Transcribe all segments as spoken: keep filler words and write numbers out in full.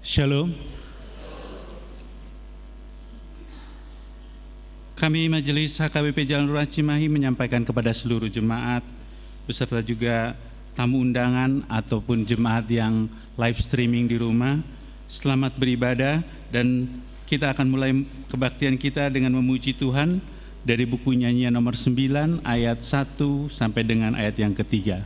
Shalom. Kami Majelis H K B P Jalan Ruas Cimahi menyampaikan kepada seluruh jemaat beserta juga tamu undangan ataupun jemaat yang live streaming di rumah, selamat beribadah, dan kita akan mulai kebaktian kita dengan memuji Tuhan dari buku Nyanyian nomor sembilan ayat satu sampai dengan ayat yang ketiga.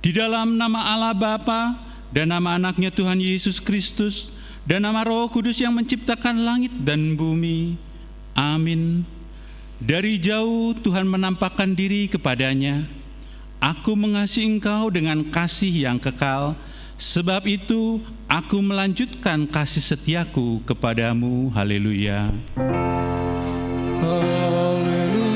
Di dalam nama Allah Bapa, dan nama Anaknya Tuhan Yesus Kristus, dan nama Roh Kudus yang menciptakan langit dan bumi. Amin. Dari jauh Tuhan menampakkan diri kepadanya. Aku mengasihi engkau dengan kasih yang kekal, sebab itu Aku melanjutkan kasih setiaku kepadamu. Haleluya. Haleluya. Haleluya.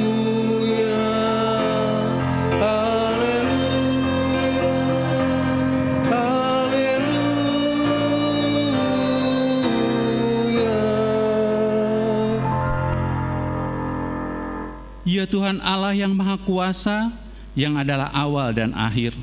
Ya Tuhan Allah yang Maha Kuasa, yang adalah awal dan akhir,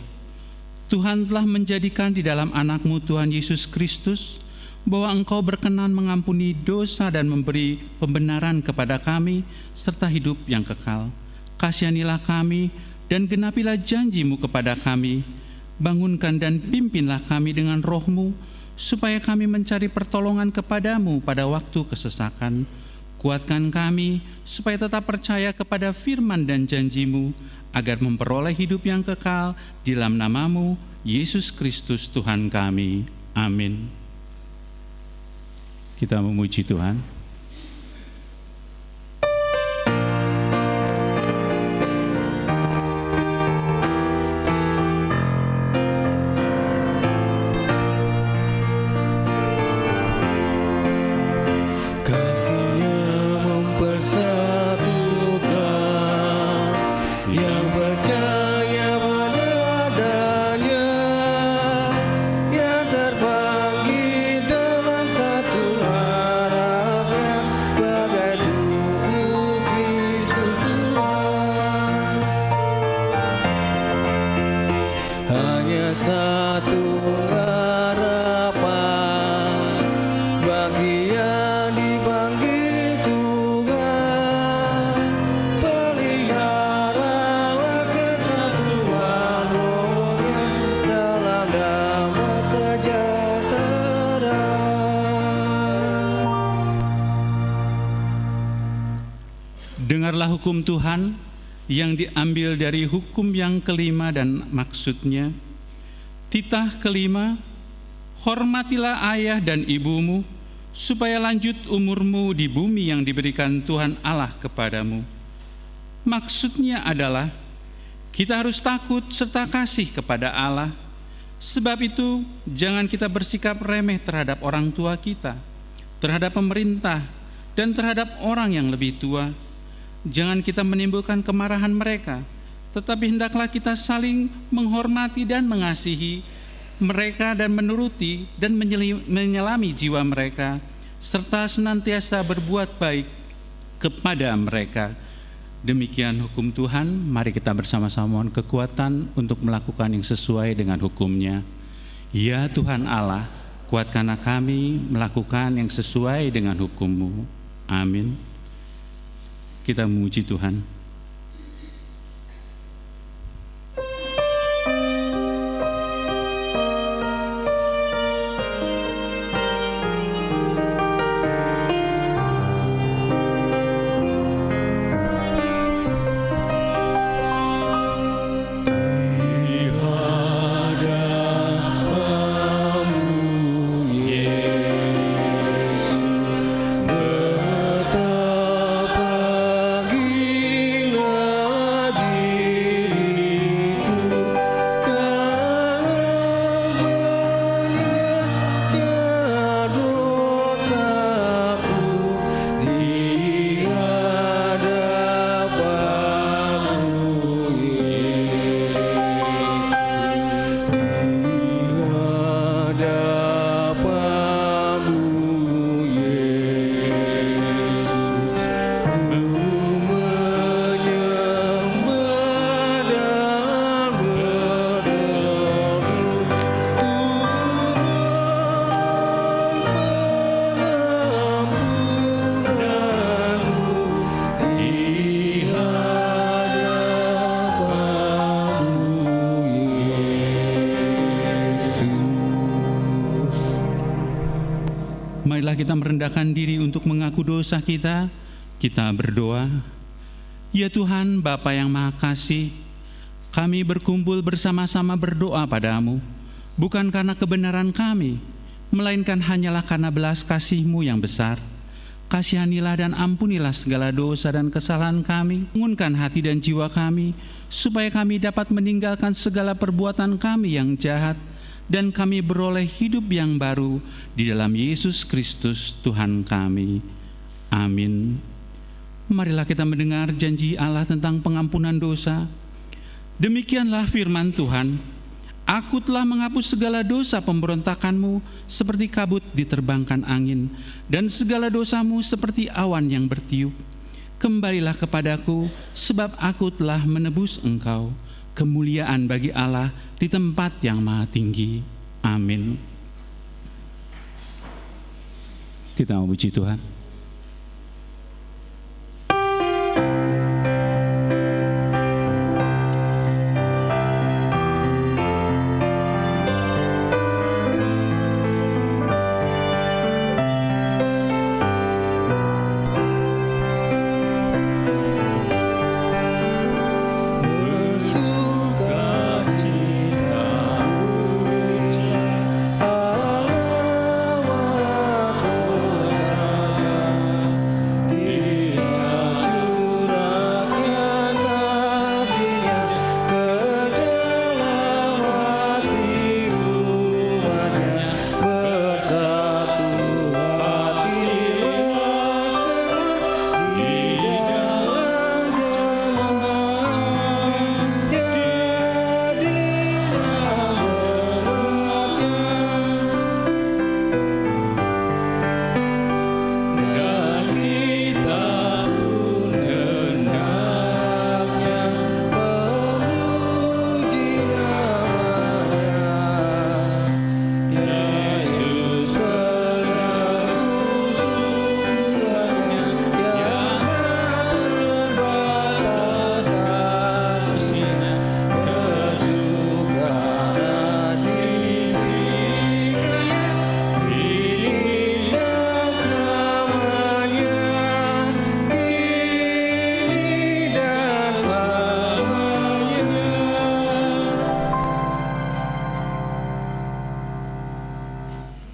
Tuhan telah menjadikan di dalam Anak-Mu, Tuhan Yesus Kristus, bahwa Engkau berkenan mengampuni dosa dan memberi pembenaran kepada kami, serta hidup yang kekal. Kasihanilah kami, dan genapilah janji-Mu kepada kami. Bangunkan dan pimpinlah kami dengan Roh-Mu, supaya kami mencari pertolongan kepada-Mu pada waktu kesesakan. Kuatkan kami, supaya tetap percaya kepada firman dan janji-Mu, agar memperoleh hidup yang kekal di dalam nama-Mu, Yesus Kristus Tuhan kami. Amin. Kita memuji Tuhan. Kasih-Nya mempersatukan yang percaya pada Dia, yang terbangkit dalam satu harap-Nya, bagai tubuh Kristus Tuhan. Hanya satu harapan, bagian dibangkit Tuhan. Peliharalah kesatuan Roh-Nya dalam damai sejahtera. Dengarlah hukum Tuhan yang diambil dari hukum yang kelima dan maksudnya, titah kelima, "Hormatilah ayah dan ibumu, supaya lanjut umurmu di bumi yang diberikan Tuhan Allah kepadamu." Maksudnya adalah, kita harus takut serta kasih kepada Allah. Sebab itu, jangan kita bersikap remeh terhadap orang tua kita, terhadap pemerintah, dan terhadap orang yang lebih tua. Jangan kita menimbulkan kemarahan mereka, tetapi hendaklah kita saling menghormati dan mengasihi mereka dan menuruti dan menyeli-, menyelami jiwa mereka, serta senantiasa berbuat baik kepada mereka. Demikian hukum Tuhan, mari kita bersama-sama mohon kekuatan untuk melakukan yang sesuai dengan hukum-Nya. Ya Tuhan Allah, kuatkanlah kami melakukan yang sesuai dengan hukum-Mu. Amin. Kita memuji Tuhan. Marilah kita merendahkan diri untuk mengaku dosa kita. Kita berdoa. Ya Tuhan, Bapa yang Maha Kasih, kami berkumpul bersama-sama berdoa pada-Mu, bukan karena kebenaran kami, melainkan hanyalah karena belas kasih-Mu yang besar. Kasihanilah dan ampunilah segala dosa dan kesalahan kami. Bangunkan hati dan jiwa kami, supaya kami dapat meninggalkan segala perbuatan kami yang jahat, dan kami beroleh hidup yang baru di dalam Yesus Kristus, Tuhan kami. Amin. Marilah kita mendengar janji Allah tentang pengampunan dosa. Demikianlah firman Tuhan, "Aku telah menghapus segala dosa pemberontakanmu seperti kabut diterbangkan angin, dan segala dosamu seperti awan yang bertiup. Kembalilah kepadaku, sebab aku telah menebus engkau. Kemuliaan bagi Allah di tempat yang maha tinggi. Amin. Kita memuji Tuhan.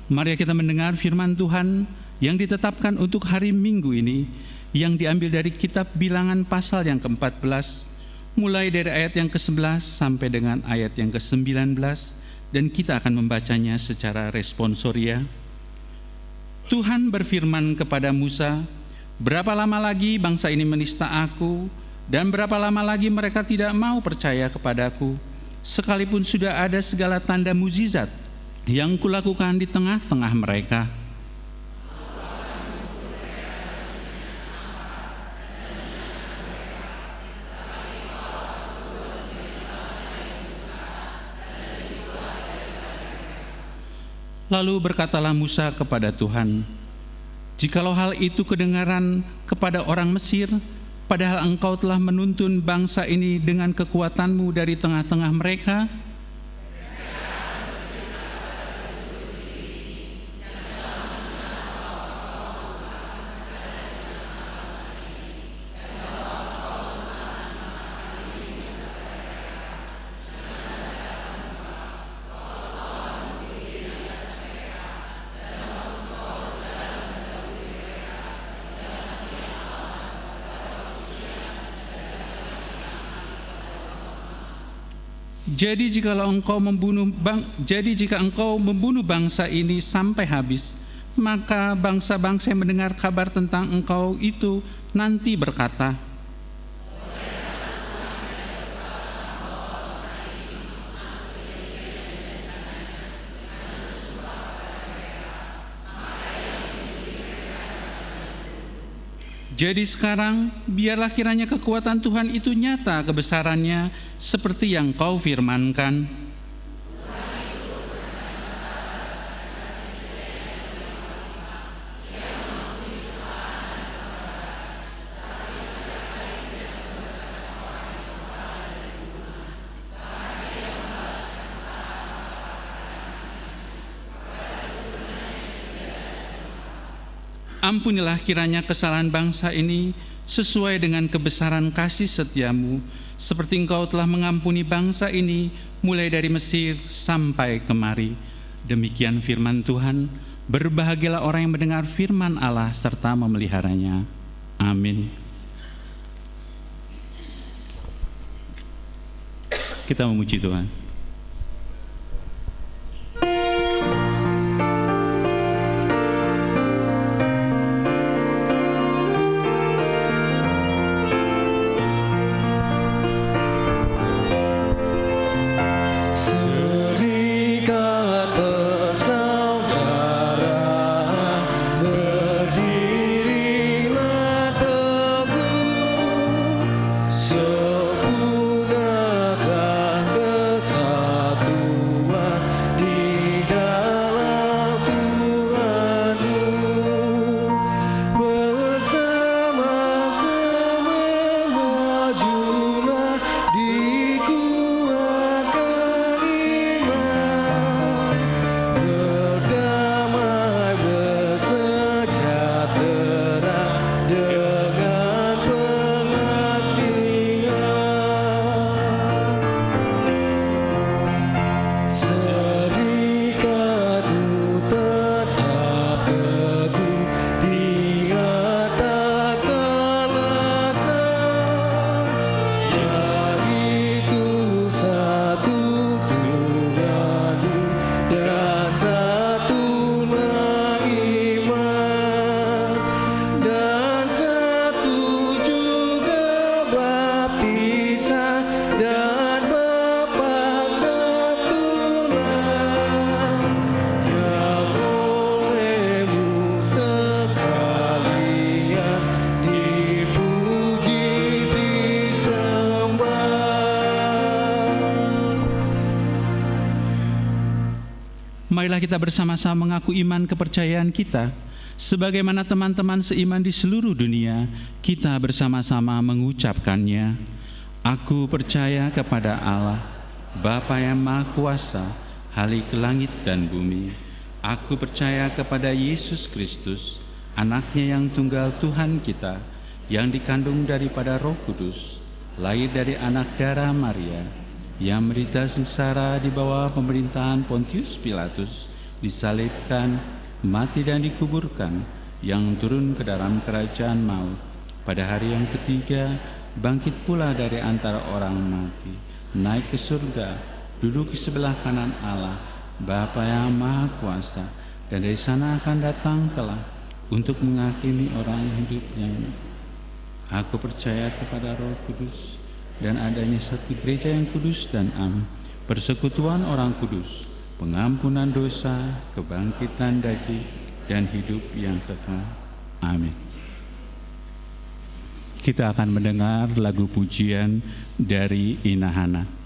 Mari kita mendengar firman Tuhan yang ditetapkan untuk hari Minggu ini, yang diambil dari kitab Bilangan pasal yang keempat belas, mulai dari ayat yang kesebelas sampai dengan ayat yang kesembilan belas, dan kita akan membacanya secara responsoria. Tuhan berfirman kepada Musa, "Berapa lama lagi bangsa ini menista Aku, dan berapa lama lagi mereka tidak mau percaya kepada-Ku, sekalipun sudah ada segala tanda mujizat yang Kulakukan di tengah-tengah mereka?" Lalu berkatalah Musa kepada Tuhan, "Jikalau hal itu kedengaran kepada orang Mesir, padahal Engkau telah menuntun bangsa ini dengan kekuatan-Mu dari tengah-tengah mereka, jadi jikalau engkau membunuh bang-, jadi jika engkau membunuh bangsa ini sampai habis, maka bangsa-bangsa yang mendengar kabar tentang engkau itu nanti berkata, jadi sekarang, biarlah kiranya kekuatan Tuhan itu nyata kebesarannya seperti yang Kau firmankan." Ampunilah kiranya kesalahan bangsa ini sesuai dengan kebesaran kasih setia-Mu, seperti Engkau telah mengampuni bangsa ini mulai dari Mesir sampai kemari. Demikian firman Tuhan. Berbahagialah orang yang mendengar firman Allah serta memeliharanya. Amin. Kita memuji Tuhan. Serikat persaudaraan, berdirilah teguh. Marilah kita bersama-sama mengaku iman kepercayaan kita. Sebagaimana teman-teman seiman di seluruh dunia, kita bersama-sama mengucapkannya. Aku percaya kepada Allah, Bapa yang Maha Kuasa, Khalik langit dan bumi. Aku percaya kepada Yesus Kristus, Anaknya yang tunggal, Tuhan kita, yang dikandung daripada Roh Kudus, lahir dari anak dara Maria, yang menderita sengsara di bawah pemerintahan Pontius Pilatus, disalibkan, mati dan dikuburkan, yang turun ke dalam kerajaan maut, pada hari yang ketiga bangkit pula dari antara orang mati, naik ke surga, duduk di sebelah kanan Allah, Bapa yang Maha Kuasa, dan dari sana akan datang kelak untuk menghakimi orang hidup yang mati. Aku percaya kepada Roh Kudus dan adanya satu gereja yang kudus dan am, persekutuan orang kudus, pengampunan dosa, kebangkitan daging, dan hidup yang kekal. Amin. Kita akan mendengar lagu pujian dari Inahana.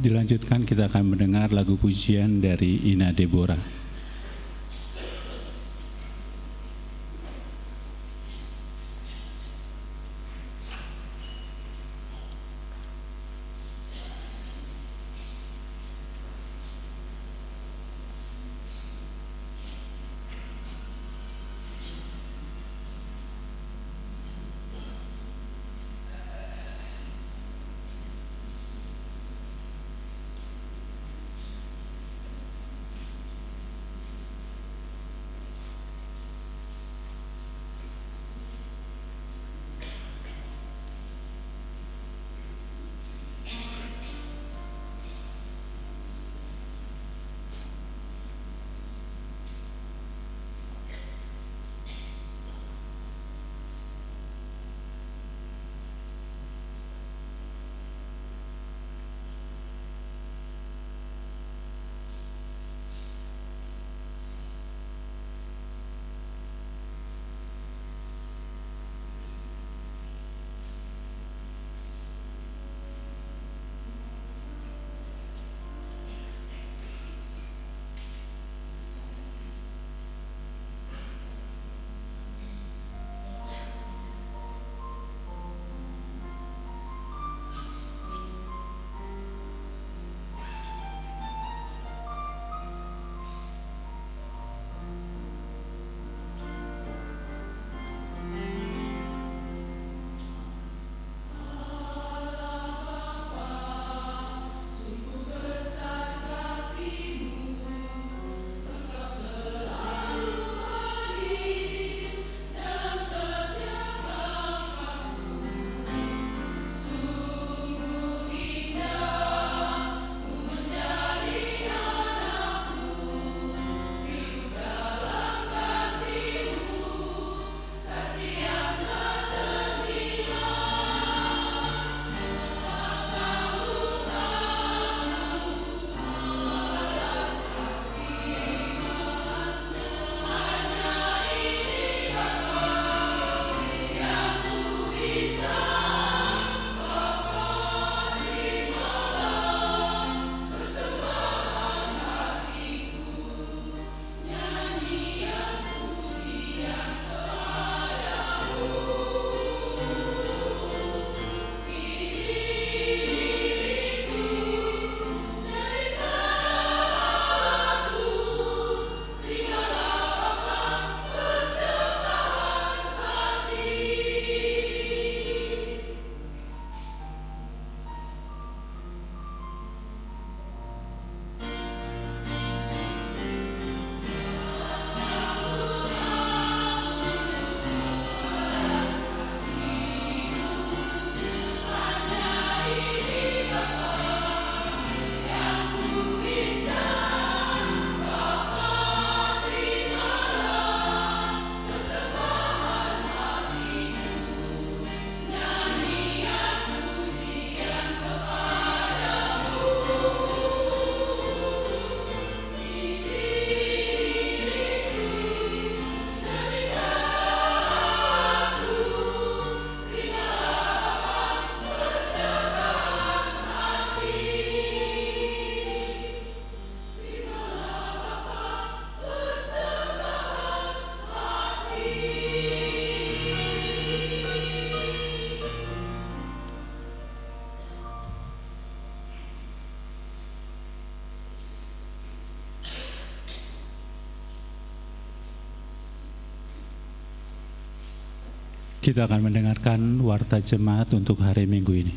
Dilanjutkan, kita akan mendengar lagu pujian dari Ina Deborah. Kita akan mendengarkan warta jemaat untuk hari Minggu ini.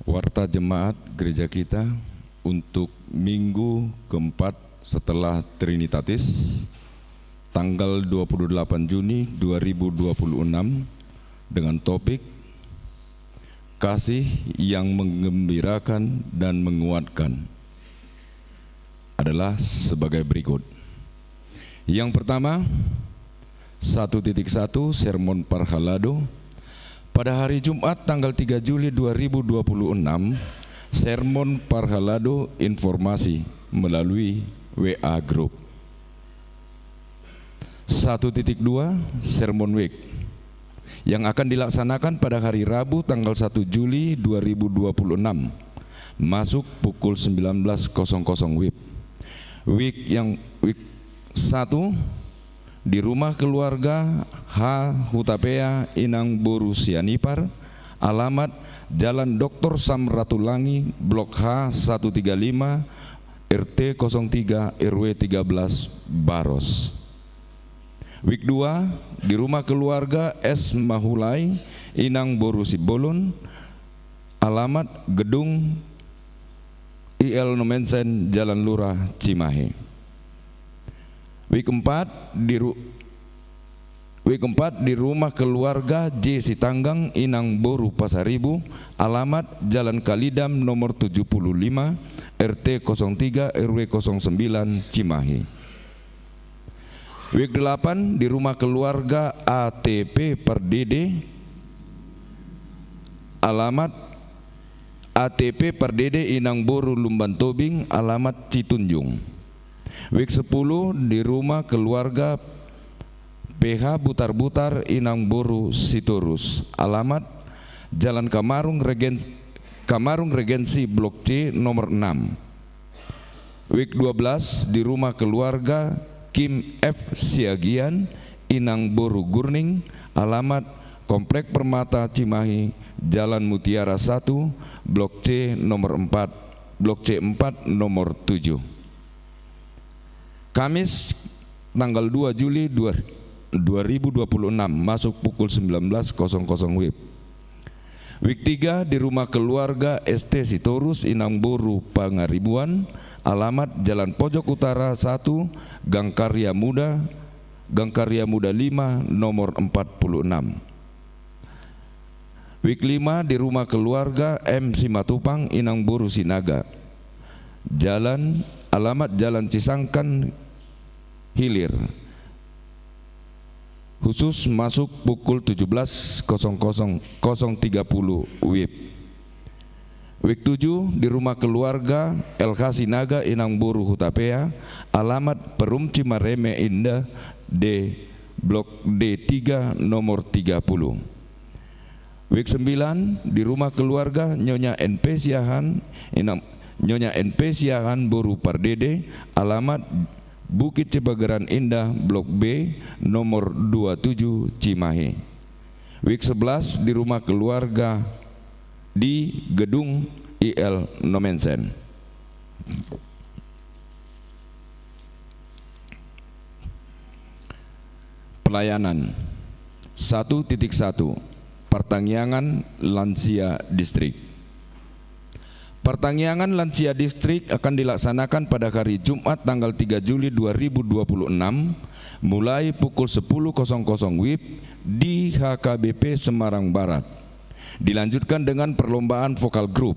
Warta jemaat gereja kita untuk minggu keempat setelah Trinitatis, tanggal dua puluh delapan Juni dua ribu dua puluh enam, dengan topik Kasih yang Menggembirakan dan Menguatkan, adalah sebagai berikut. Yang pertama, satu titik satu, sermon parhalado, Pada hari Jumat tanggal tiga Juli dua ribu dua puluh enam, sermon parhalado informasi melalui W A Group. Satu titik dua, Sermon Week, yang akan dilaksanakan pada hari Rabu tanggal satu Juli dua ribu dua puluh enam, masuk pukul sembilan belas kosong kosong W I B. Week yang, week satu, di rumah keluarga H Hutapea Inang Boru Sianipar, alamat Jalan Doktor Samratulangi, Blok H satu tiga lima, R T kosong tiga, R W tiga belas, Baros. Week dua, di rumah keluarga S Mahulai Inang Boru Sibolon, alamat Gedung I L Nommensen, Jalan Lurah, Cimahi. Week empat, di ru-, week empat, di rumah keluarga J Sitanggang Inang Boru Pasaribu, alamat Jalan Kalidam nomor tujuh puluh lima, R T kosong tiga, R W kosong sembilan, Cimahi. Week delapan, di rumah keluarga A T P Pardede, alamat A T P Pardede Inang Boru Lumban Tobing, alamat Citunjung. Week sepuluh, di rumah keluarga P H Butarbutar Inang Boru Sitorus, alamat Jalan Kamarung Regens-, Kamarung Regensi, Blok C nomor enam. Week dua belas, di rumah keluarga Kim F Siagian Inang Boru Gurning, alamat Komplek Permata Cimahi, Jalan Mutiara satu, Blok C nomor empat, Blok C empat nomor tujuh. Kamis, tanggal dua Juli dua, dua ribu dua puluh enam, masuk pukul sembilan belas kosong kosong W I B. Week tiga, di rumah keluarga S T Sitorus Inang Boru Pangaribuan, alamat Jalan Pojok Utara satu, Gang Karya Muda, Gang Karya Muda lima, nomor empat puluh enam. Week lima, di rumah keluarga M Simatupang Inang Boru Sinaga, Jalan, alamat Jalan Cisangkan Hilir. Khusus masuk pukul tujuh belas kosong kosong, kosong tiga puluh W I B. Week tujuh, di rumah keluarga L H Sinaga Inang Boru Hutapea, alamat Perum Cimareme Indah D, Blok D tiga, nomor tiga puluh. Week sembilan, di rumah keluarga Nyonya N P Siahaan, Inang, Nyonya N P Siahaan Boru Pardede, alamat Bukit Cipageran Indah, Blok B, nomor dua tujuh, Cimahi. Week sebelas, di rumah keluarga di Gedung I L Nommensen. Pelayanan. Satu titik satu, Partangiangan Lansia Distrik. Partangiangan Lansia Distrik akan dilaksanakan pada hari Jumat tanggal tiga Juli dua ribu dua puluh enam, mulai pukul sepuluh kosong kosong W I B di H K B P Semarang Barat. Dilanjutkan dengan perlombaan vokal grup.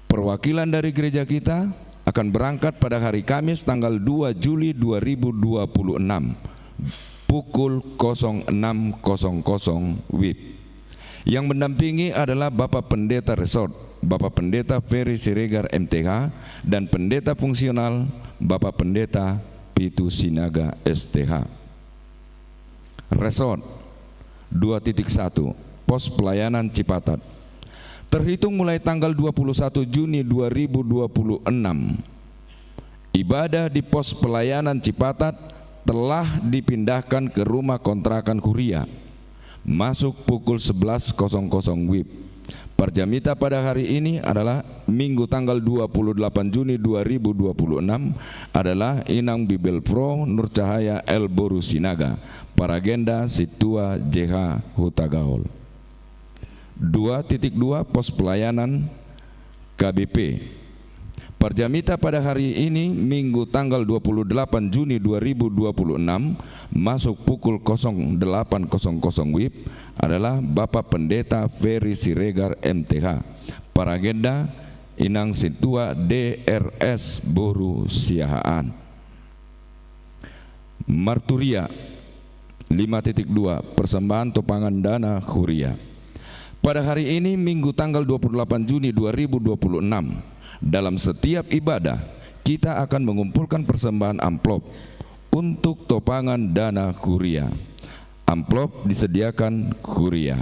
Perwakilan dari gereja kita akan berangkat pada hari Kamis tanggal dua Juli dua ribu dua puluh enam, pukul kosong enam kosong kosong W I B. Yang mendampingi adalah Bapak Pendeta Resort, Bapak Pendeta Ferry Siregar M T H, dan Pendeta Fungsional, Bapak Pendeta Pitu Sinaga S T H. Resort. Dua titik satu, Pos Pelayanan Cipatat. Terhitung mulai tanggal dua puluh satu Juni dua ribu dua puluh enam, ibadah di Pos Pelayanan Cipatat telah dipindahkan ke rumah kontrakan Huria, masuk pukul sebelas kosong kosong W I B. Parjamita pada hari ini adalah Minggu tanggal dua puluh delapan Juni dua ribu dua puluh enam adalah Inang Bibelvrouw Nurcahaya L Boru Sinaga, paragenda Sintua J H Hutagaol. Dua titik dua, Pos Pelayanan K B P. Parjamita pada hari ini, Minggu tanggal dua puluh delapan Juni dua ribu dua puluh enam, masuk pukul kosong delapan kosong kosong W I B, adalah Bapak Pendeta Ferry Siregar M T H, paragenda Inang Sintua D R S Boru Siahaan. Marturia. Lima titik dua, persembahan topangan dana huria. Pada hari ini, Minggu tanggal dua puluh delapan Juni dua ribu dua puluh enam, dalam setiap ibadah, kita akan mengumpulkan persembahan amplop untuk topangan dana huria. Amplop disediakan huria.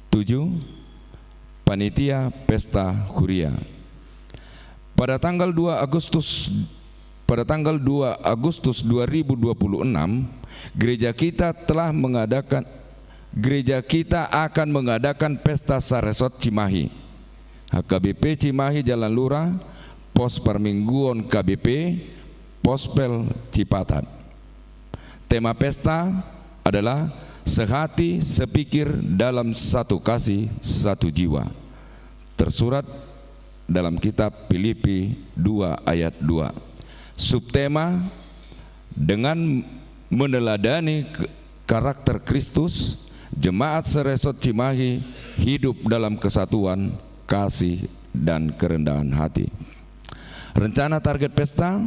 Tujuh, panitia pesta huria. Pada tanggal dua Agustus, pada tanggal dua Agustus dua ribu dua puluh enam, gereja kita telah mengadakan, gereja kita akan mengadakan pesta Saresot Cimahi. H K B P Cimahi Jalan Lurah, Pos Parmingguon K B P, Pospel Cipatat. Tema pesta adalah sehati sepikir dalam satu kasih satu jiwa. Tersurat dalam kitab Filipi dua ayat dua. Subtema, dengan meneladani ke-, karakter Kristus, jemaat Saresot Cimahi hidup dalam kesatuan, kasih, dan kerendahan hati. Rencana target pesta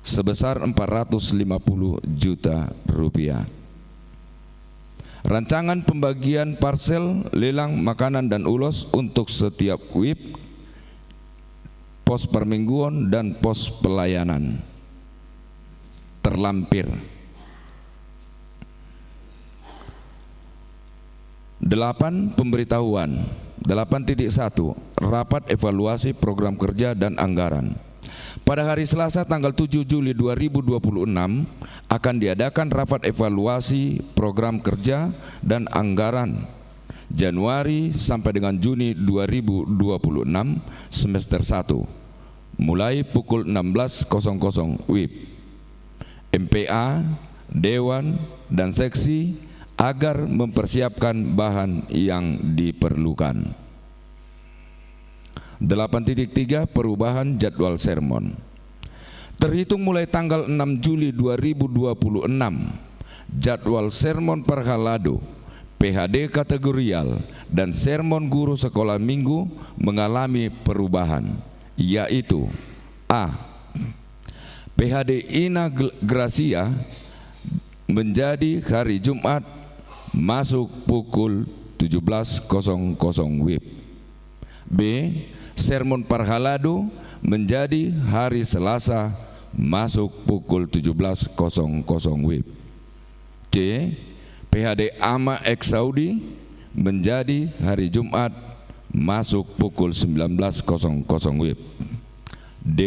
sebesar empat ratus lima puluh juta rupiah. Rancangan pembagian parsel, lelang makanan dan ulos untuk setiap wib, pos permingguan, dan pos pelayanan terlampir. Delapan, pemberitahuan. Delapan titik satu, rapat evaluasi program kerja dan anggaran. Pada hari Selasa, tanggal tujuh Juli dua ribu dua puluh enam, akan diadakan rapat evaluasi program kerja dan anggaran Januari sampai dengan Juni dua ribu dua puluh enam, semester satu, mulai pukul enam belas kosong kosong wib. M P A, dewan, dan seksi agar mempersiapkan bahan yang diperlukan. Delapan titik tiga, perubahan jadwal sermon. Terhitung mulai tanggal enam Juli dua ribu dua puluh enam, jadwal sermon parhalado, P H D kategorial, dan sermon guru sekolah minggu mengalami perubahan, yaitu: A. P H D Ina Gl-, Gracia menjadi hari Jumat masuk pukul tujuh belas kosong kosong wib. B. Sermon parhalado menjadi hari Selasa masuk pukul tujuh belas kosong kosong wib. C. P H D Ama Exaudi menjadi hari Jumat masuk pukul sembilan belas kosong kosong wib. D.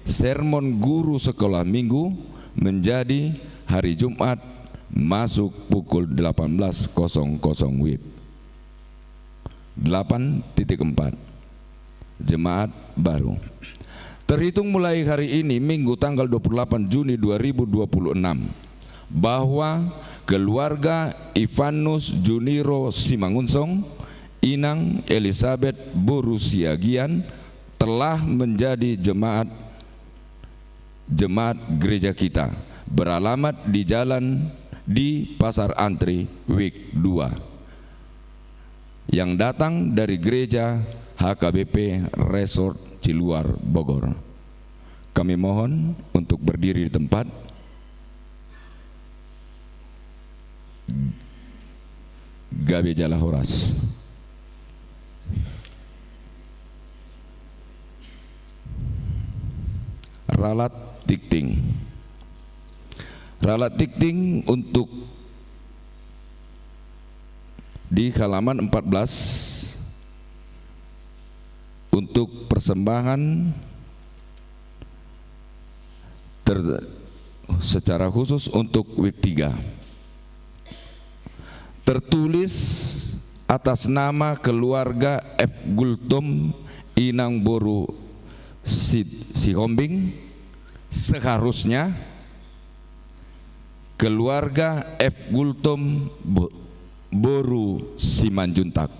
Sermon guru sekolah minggu menjadi hari Jumat masuk pukul delapan belas kosong kosong wib. Delapan titik empat. Jemaat baru. Terhitung mulai hari ini, Minggu tanggal dua puluh delapan Juni dua ribu dua puluh enam, bahwa keluarga Ivanus Juniro Simangunsong, Inang Elizabeth boru Siagian, telah menjadi jemaat jemaat gereja kita, beralamat di jalan di Pasar Antri, Wik dua, yang datang dari gereja H K B P Resort Ciluar, Bogor. Kami mohon untuk berdiri di tempat. Gabe jala horas. Ralat tingting. Ralat tingting untuk di halaman empat belas untuk persembahan ter-, secara khusus untuk Wik tiga. Tertulis atas nama keluarga F Gultom Inang boru Si-, Sihombing, seharusnya keluarga F Gultom bo-, boru Simanjuntak.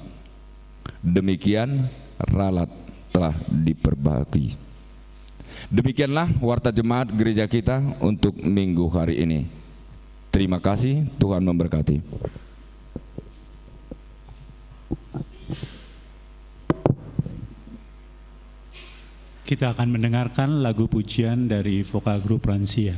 Demikian ralat telah diperbagi. Demikianlah warta jemaat gereja kita untuk minggu hari ini. Terima kasih, Tuhan memberkati. Kita akan mendengarkan lagu pujian dari Vokal Grup Lansia.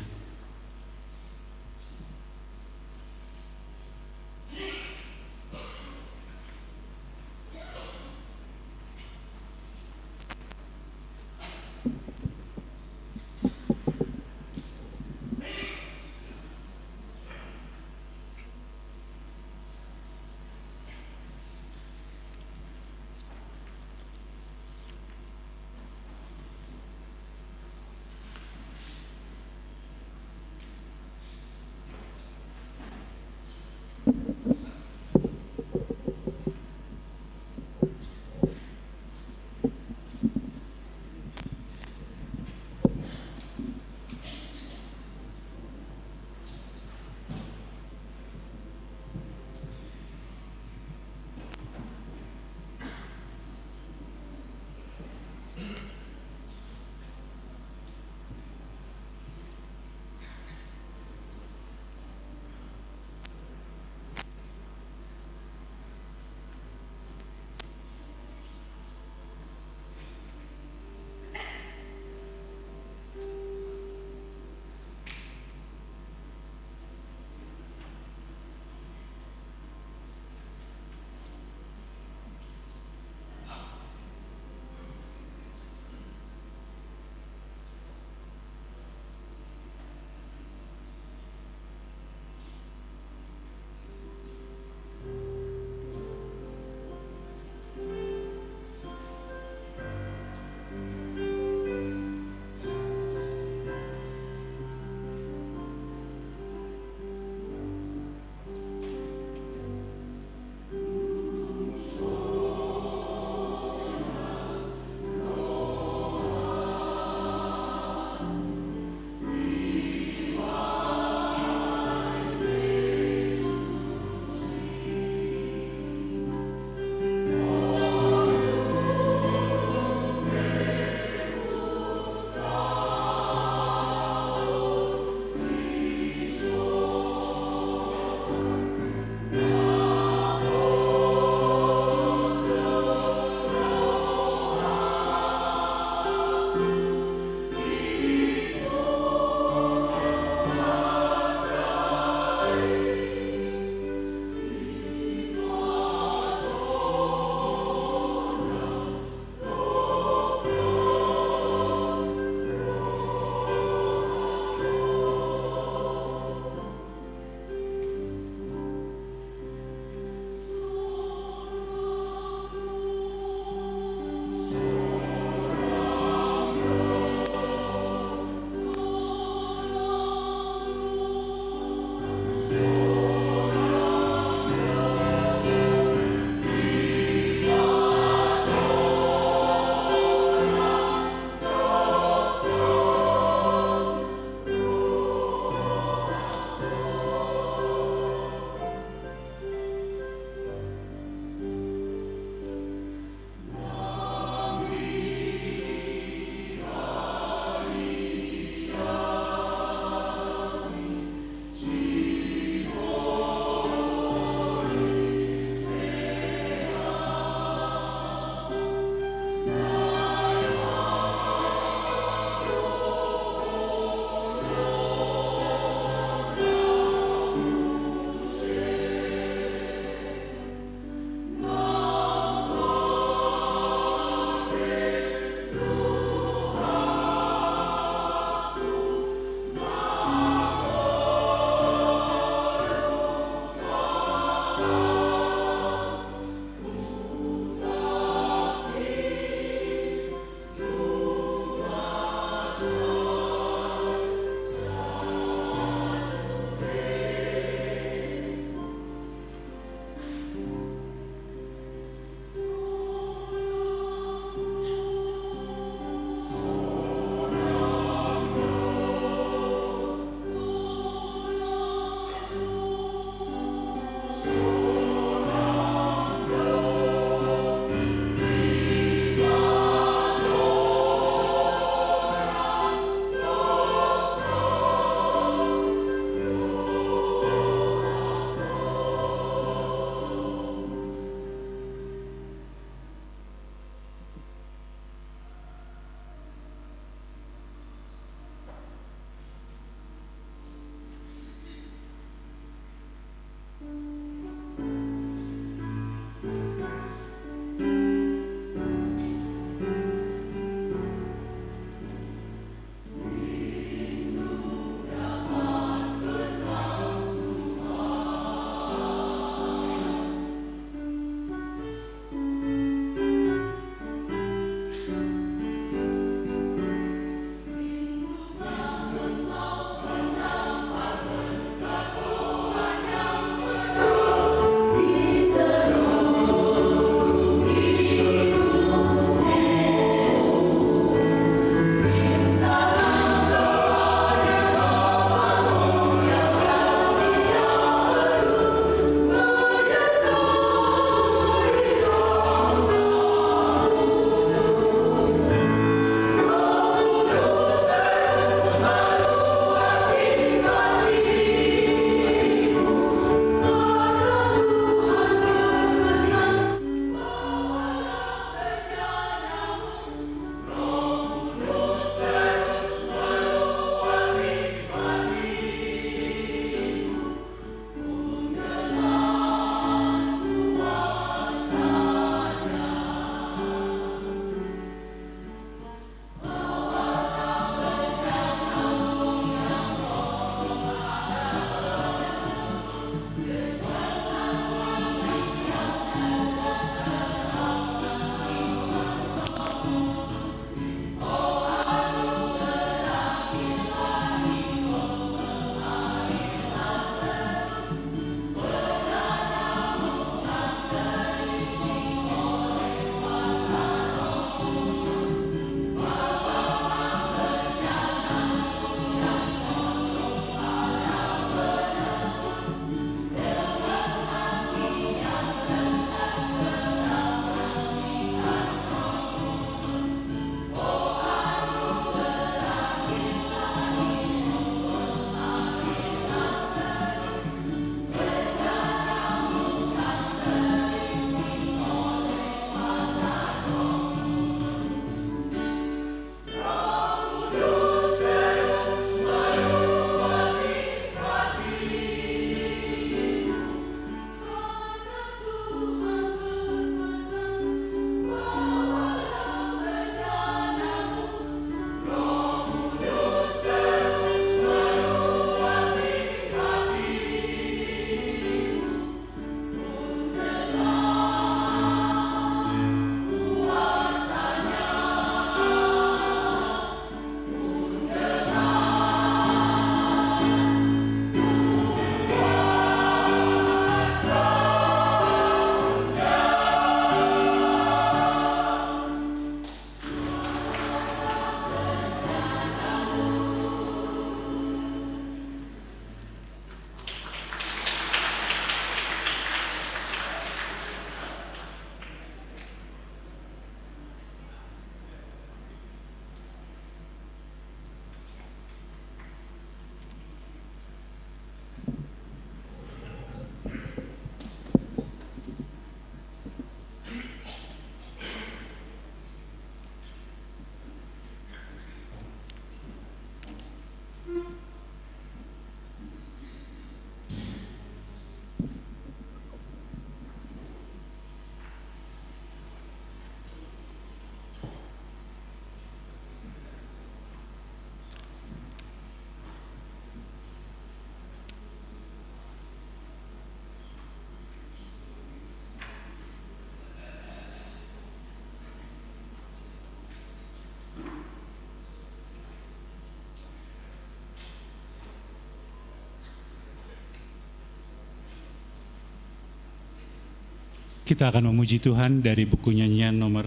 Kita akan memuji Tuhan dari buku nyanyian nomor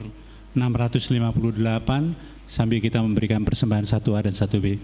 enam ratus lima puluh delapan, sambil kita memberikan persembahan satu A dan satu B.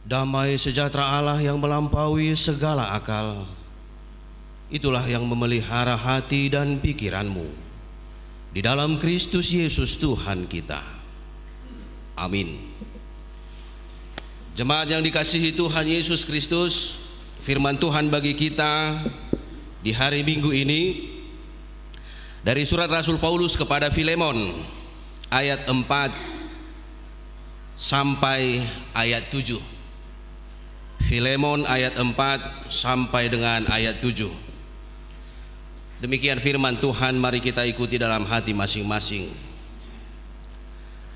Damai sejahtera Allah yang melampaui segala akal Itulah yang memelihara hati dan pikiranmu di dalam Kristus Yesus Tuhan kita. Amin. Jemaat yang dikasihi Tuhan Yesus Kristus, firman Tuhan bagi kita di hari Minggu ini dari surat Rasul Paulus kepada Filemon, ayat empat sampai ayat tujuh. Filemon ayat empat sampai dengan ayat tujuh. Demikian firman Tuhan, mari kita ikuti dalam hati masing-masing.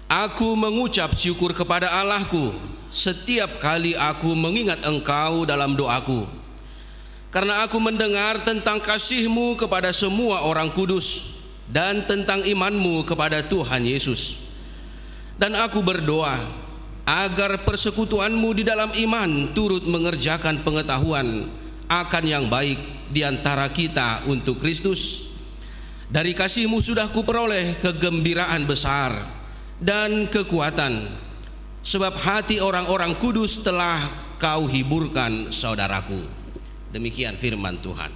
Aku mengucap syukur kepada Allahku setiap kali aku mengingat engkau dalam doaku, karena aku mendengar tentang kasihmu kepada semua orang kudus dan tentang imanmu kepada Tuhan Yesus. Dan aku berdoa agar persekutuanmu di dalam iman turut mengerjakan pengetahuan akan yang baik di antara kita untuk Kristus. Dari kasihmu sudah kuperoleh kegembiraan besar dan kekuatan, sebab hati orang-orang kudus telah kau hiburkan, saudaraku. Demikian firman Tuhan.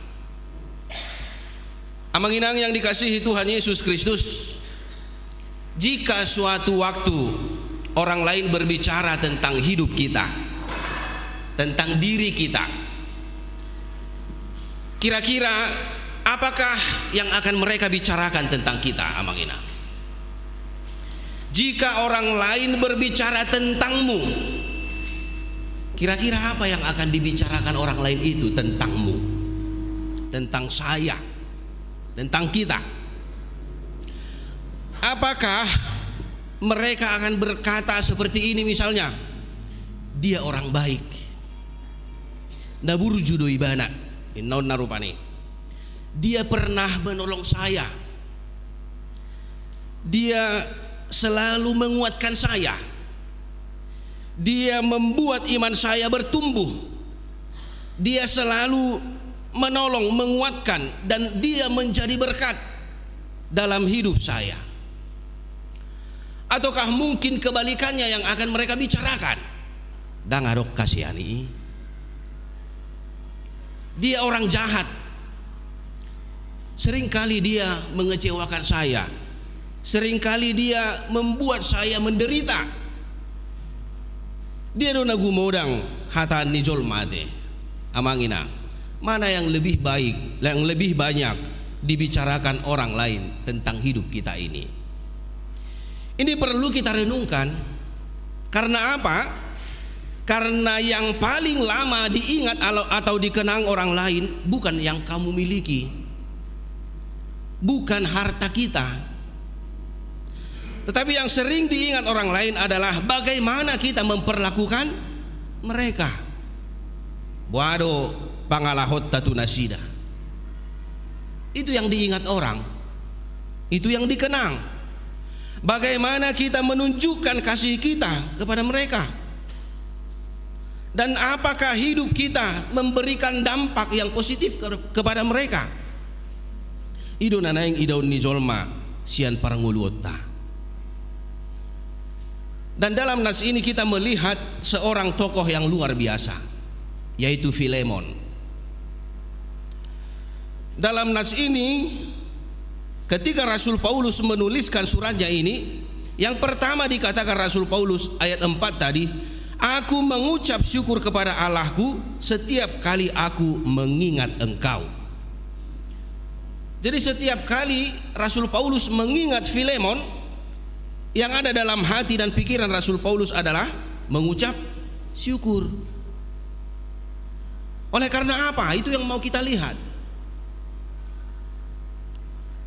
Amang inang yang dikasihi Tuhan Yesus Kristus, jika suatu waktu orang lain berbicara tentang hidup kita, tentang diri kita, kira-kira apakah yang akan mereka bicarakan tentang kita, amang inang? Jika orang lain berbicara tentangmu, kira-kira apa yang akan dibicarakan orang lain itu tentangmu, tentang saya, tentang kita? Apakah mereka akan berkata seperti ini misalnya, "Dia orang baik, na burju do ibana," inna on na rupani. "Dia pernah menolong saya. Dia selalu menguatkan saya. Dia membuat iman saya bertumbuh. Dia selalu menolong, menguatkan, dan dia menjadi berkat dalam hidup saya." Ataukah mungkin kebalikannya yang akan mereka bicarakan? "Ndang adong hasian i. Dia orang jahat. Seringkali dia mengecewakan saya. Seringkali dia membuat saya menderita." Dia do na gumodang hata ni jolma ate. Amang inang, mana yang lebih baik, yang lebih banyak dibicarakan orang lain tentang hidup kita ini? Ini perlu kita renungkan. Karena apa? Karena yang paling lama diingat alo-, atau dikenang orang lain bukan yang kamu miliki, bukan harta kita. Tetapi yang sering diingat orang lain adalah bagaimana kita memperlakukan mereka. Boha do pangalahonta tu nasida. Itu yang diingat orang. Itu yang dikenang. Bagaimana kita menunjukkan kasih kita kepada mereka? Dan apakah hidup kita memberikan dampak yang positif ke-, kepada mereka? I do na naeng idaon ni jolma sian parngoluonta. Dan dalam nas ini kita melihat seorang tokoh yang luar biasa, yaitu Filemon. Dalam nas ini, ketika Rasul Paulus menuliskan suratnya ini, yang pertama dikatakan Rasul Paulus, ayat empat tadi, "Aku mengucap syukur kepada Allahku setiap kali aku mengingat engkau." Jadi, setiap kali Rasul Paulus mengingat Filemon, yang ada dalam hati dan pikiran Rasul Paulus adalah mengucap syukur. Oleh karena apa? Itu yang mau kita lihat.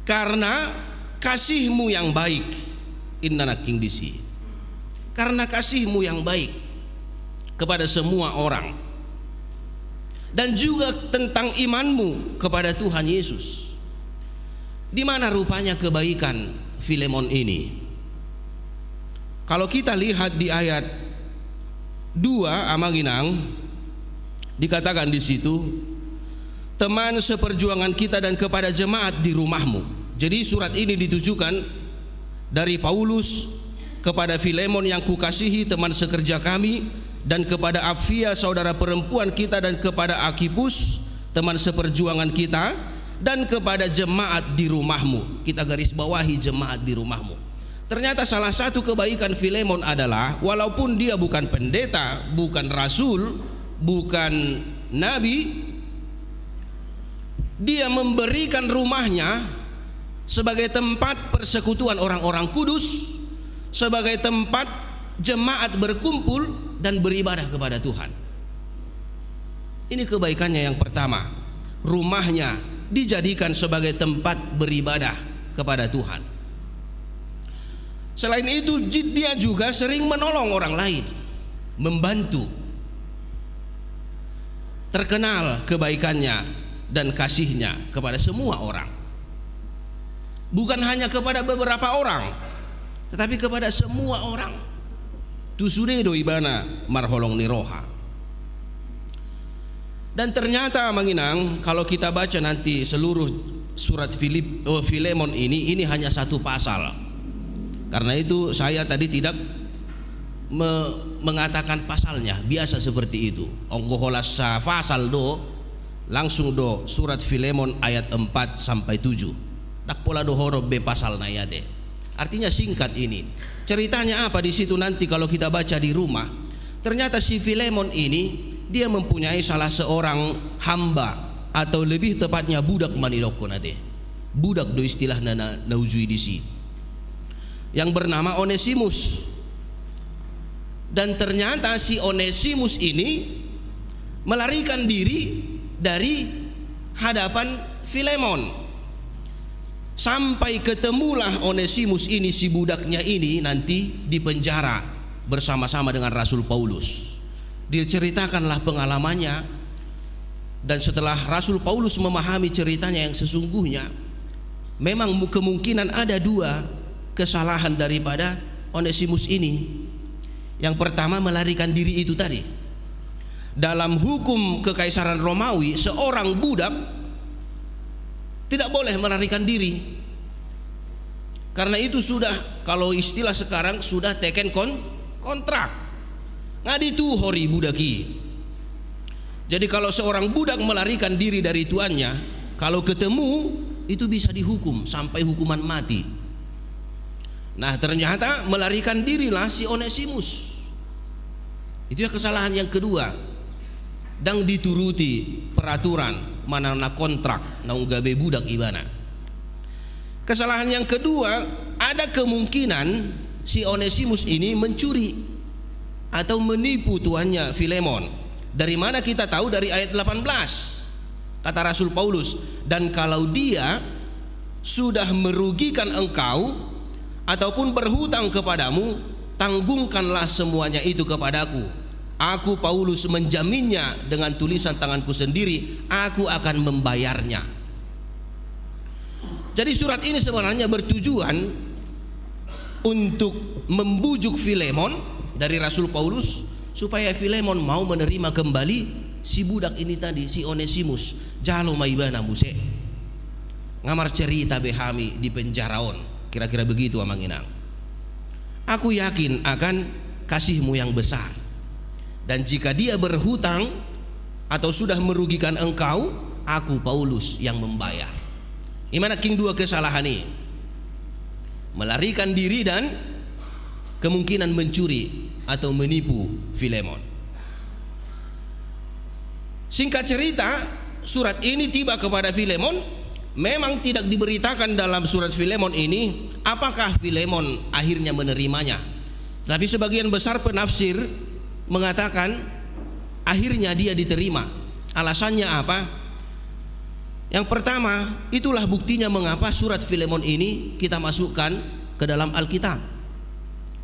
Karena kasihmu yang baik, inna nangkin disi. Karena kasihmu yang baik kepada semua orang. Dan juga tentang imanmu kepada Tuhan Yesus. Di mana rupanya kebaikan Filemon ini? Kalau kita lihat di ayat dua, Amang Inang, dikatakan di situ, "Teman seperjuangan kita dan kepada jemaat di rumahmu." Jadi, surat ini ditujukan dari Paulus kepada Filemon yang kukasihi, teman sekerja kami, dan kepada Apfia, saudara perempuan kita, dan kepada Arkhipus, teman seperjuangan kita, dan kepada jemaat di rumahmu. Kita garis bawahi jemaat di rumahmu. Ternyata salah satu kebaikan Filemon adalah, walaupun dia bukan pendeta, bukan rasul, bukan nabi, dia memberikan rumahnya sebagai tempat persekutuan orang-orang kudus, sebagai tempat jemaat berkumpul dan beribadah kepada Tuhan. Ini kebaikannya yang pertama. Rumahnya dijadikan sebagai tempat beribadah kepada Tuhan. Selain itu, ji-, dia juga sering menolong orang lain, membantu. Terkenal kebaikannya dan kasihnya kepada semua orang. Bukan hanya kepada beberapa orang, tetapi kepada semua orang. Tu sude do ibana marholong ni roha. Dan ternyata, Amang Inang, kalau kita baca nanti seluruh surat Filip-, oh, Filemon ini, ini hanya satu pasal. Karena itu saya tadi tidak me-, mengatakan pasalnya, biasa seperti itu. Anggo holan sapasal do, langsung do surat Filemon ayat empat sampai tujuh. Ndang pola dohonon be pasalna i ate. Artinya singkat ini. Ceritanya apa di situ nanti kalau kita baca di rumah? Ternyata si Filemon ini, dia mempunyai salah seorang hamba, atau lebih tepatnya budak ma nidokhon ate. Budak do istilahna na, na uju i disi. Yang bernama Onesimus. Dan ternyata si Onesimus ini melarikan diri dari hadapan Filemon. Sampai ketemulah Onesimus ini, si budaknya ini, nanti di penjara bersama-sama dengan Rasul Paulus. Diceritakanlah pengalamannya, dan setelah Rasul Paulus memahami ceritanya yang sesungguhnya, memang mu-, kemungkinan ada dua kesalahan daripada Onesimus ini. Yang pertama, melarikan diri itu tadi. Dalam hukum kekaisaran Romawi, seorang budak tidak boleh melarikan diri. Karena itu sudah, kalau istilah sekarang, sudah teken kon-, kontrak. Nga dituhor i budak i. Jadi, kalau seorang budak melarikan diri dari tuannya, kalau ketemu, itu bisa dihukum sampai hukuman mati. Nah, ternyata melarikan dirilah si Onesimus. Itu ya kesalahan yang kedua. Ndang dituruti peraturan manang na kontrak naung gabe budak ibana. Kesalahan yang kedua, ada kemungkinan si Onesimus ini mencuri atau menipu tuannya Filemon. Dari mana kita tahu? Dari ayat delapan belas. Kata Rasul Paulus, "Dan kalau dia sudah merugikan engkau ataupun berhutang kepadamu, tanggungkanlah semuanya itu kepadaku. Aku, Paulus, menjaminnya dengan tulisan tanganku sendiri, aku akan membayarnya." Jadi, surat ini sebenarnya bertujuan untuk membujuk Filemon dari Rasul Paulus, supaya Filemon mau menerima kembali si budak ini tadi, si Onesimus. Jalo ma ibana muse. Nga marcerita be hami di penjara on. Kira-kira begitu, Amang Inang. Aku yakin akan kasihmu yang besar. Dan jika dia berhutang atau sudah merugikan engkau, aku, Paulus, yang membayar. I ma nangkin dua kesalahan i. Melarikan diri dan kemungkinan mencuri atau menipu Filemon. Singkat cerita, surat ini tiba kepada Filemon. Memang tidak diberitakan dalam surat Filemon ini apakah Filemon akhirnya menerimanya. Tapi sebagian besar penafsir mengatakan akhirnya dia diterima. Alasannya apa? Yang pertama, itulah buktinya mengapa surat Filemon ini kita masukkan ke dalam Alkitab.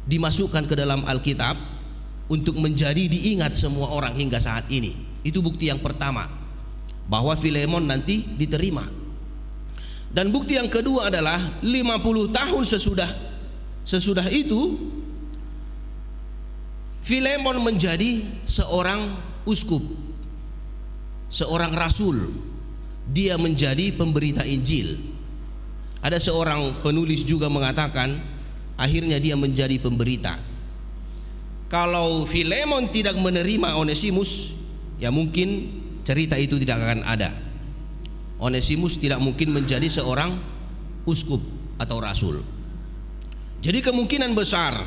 Dimasukkan ke dalam Alkitab untuk menjadi diingat semua orang hingga saat ini. Itu bukti yang pertama, bahwa Filemon nanti diterima. Dan bukti yang kedua adalah lima puluh tahun sesudah, sesudah itu, Filemon menjadi seorang uskup, seorang rasul. Dia menjadi pemberita Injil. Ada seorang penulis juga mengatakan, akhirnya dia menjadi pemberita. Kalau Filemon tidak menerima Onesimus, ya mungkin cerita itu tidak akan ada. Onesimus tidak mungkin menjadi seorang uskup atau rasul. Jadi kemungkinan besar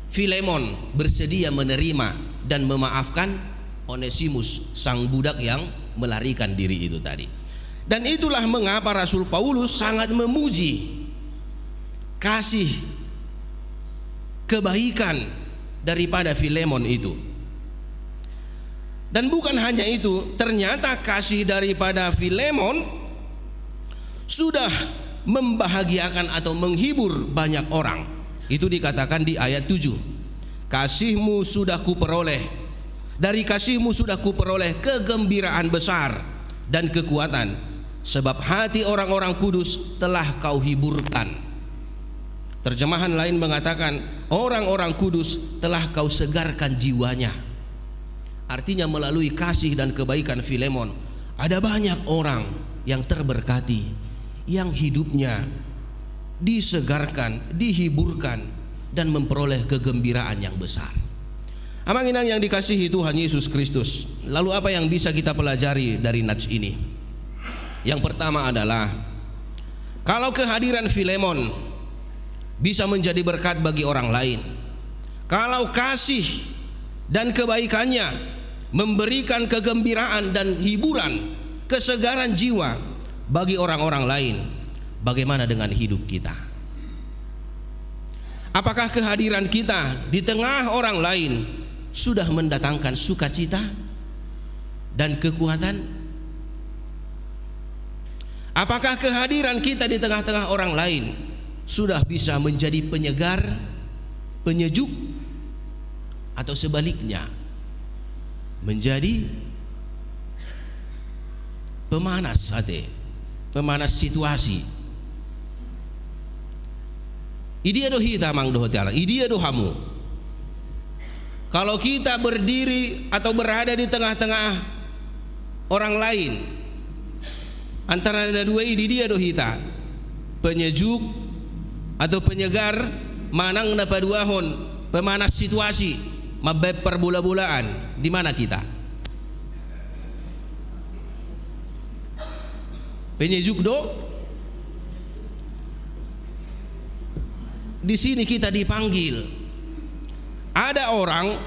Filemon bersedia menerima dan memaafkan Onesimus, sang budak yang melarikan diri itu tadi. Dan itulah mengapa Rasul Paulus sangat memuji kasih, kebaikan daripada Filemon itu. Dan bukan hanya itu, ternyata kasih daripada Filemon sudah membahagiakan atau menghibur banyak orang. Itu dikatakan di ayat tujuh. "Kasihmu sudah kuperoleh, dari kasihmu sudah kuperoleh kegembiraan besar dan kekuatan, sebab hati orang-orang kudus telah kau hiburkan." Terjemahan lain mengatakan, "Orang-orang kudus telah kau segarkan jiwanya." Artinya, melalui kasih dan kebaikan Filemon, ada banyak orang yang terberkati, yang hidupnya disegarkan, dihiburkan, dan memperoleh kegembiraan yang besar. Amang inang yang dikasihi Tuhan Yesus Kristus, lalu apa yang bisa kita pelajari dari nats ini? Yang pertama adalah, kalau kehadiran Filemon bisa menjadi berkat bagi orang lain, kalau kasih dan kebaikannya memberikan kegembiraan dan hiburan, kesegaran jiwa bagi orang-orang lain, bagaimana dengan hidup kita? Apakah kehadiran kita di tengah orang lain sudah mendatangkan sukacita dan kekuatan? Apakah kehadiran kita di tengah-tengah orang lain sudah bisa menjadi penyegar, penyejuk, atau sebaliknya, menjadi pemanas ate, pemanas situasi? Idia do hita, amang dohot inang, idia do hamu? Kalau kita berdiri atau berada di tengah-tengah orang lain, antara na dua i, idia do hita? Penyejuk atau penyegar, manang na paduahon, pemanas situasi, mambaen parbola-bolaan? Di mana kita? Penyejuk do? Di sini kita dipanggil. Ada orang,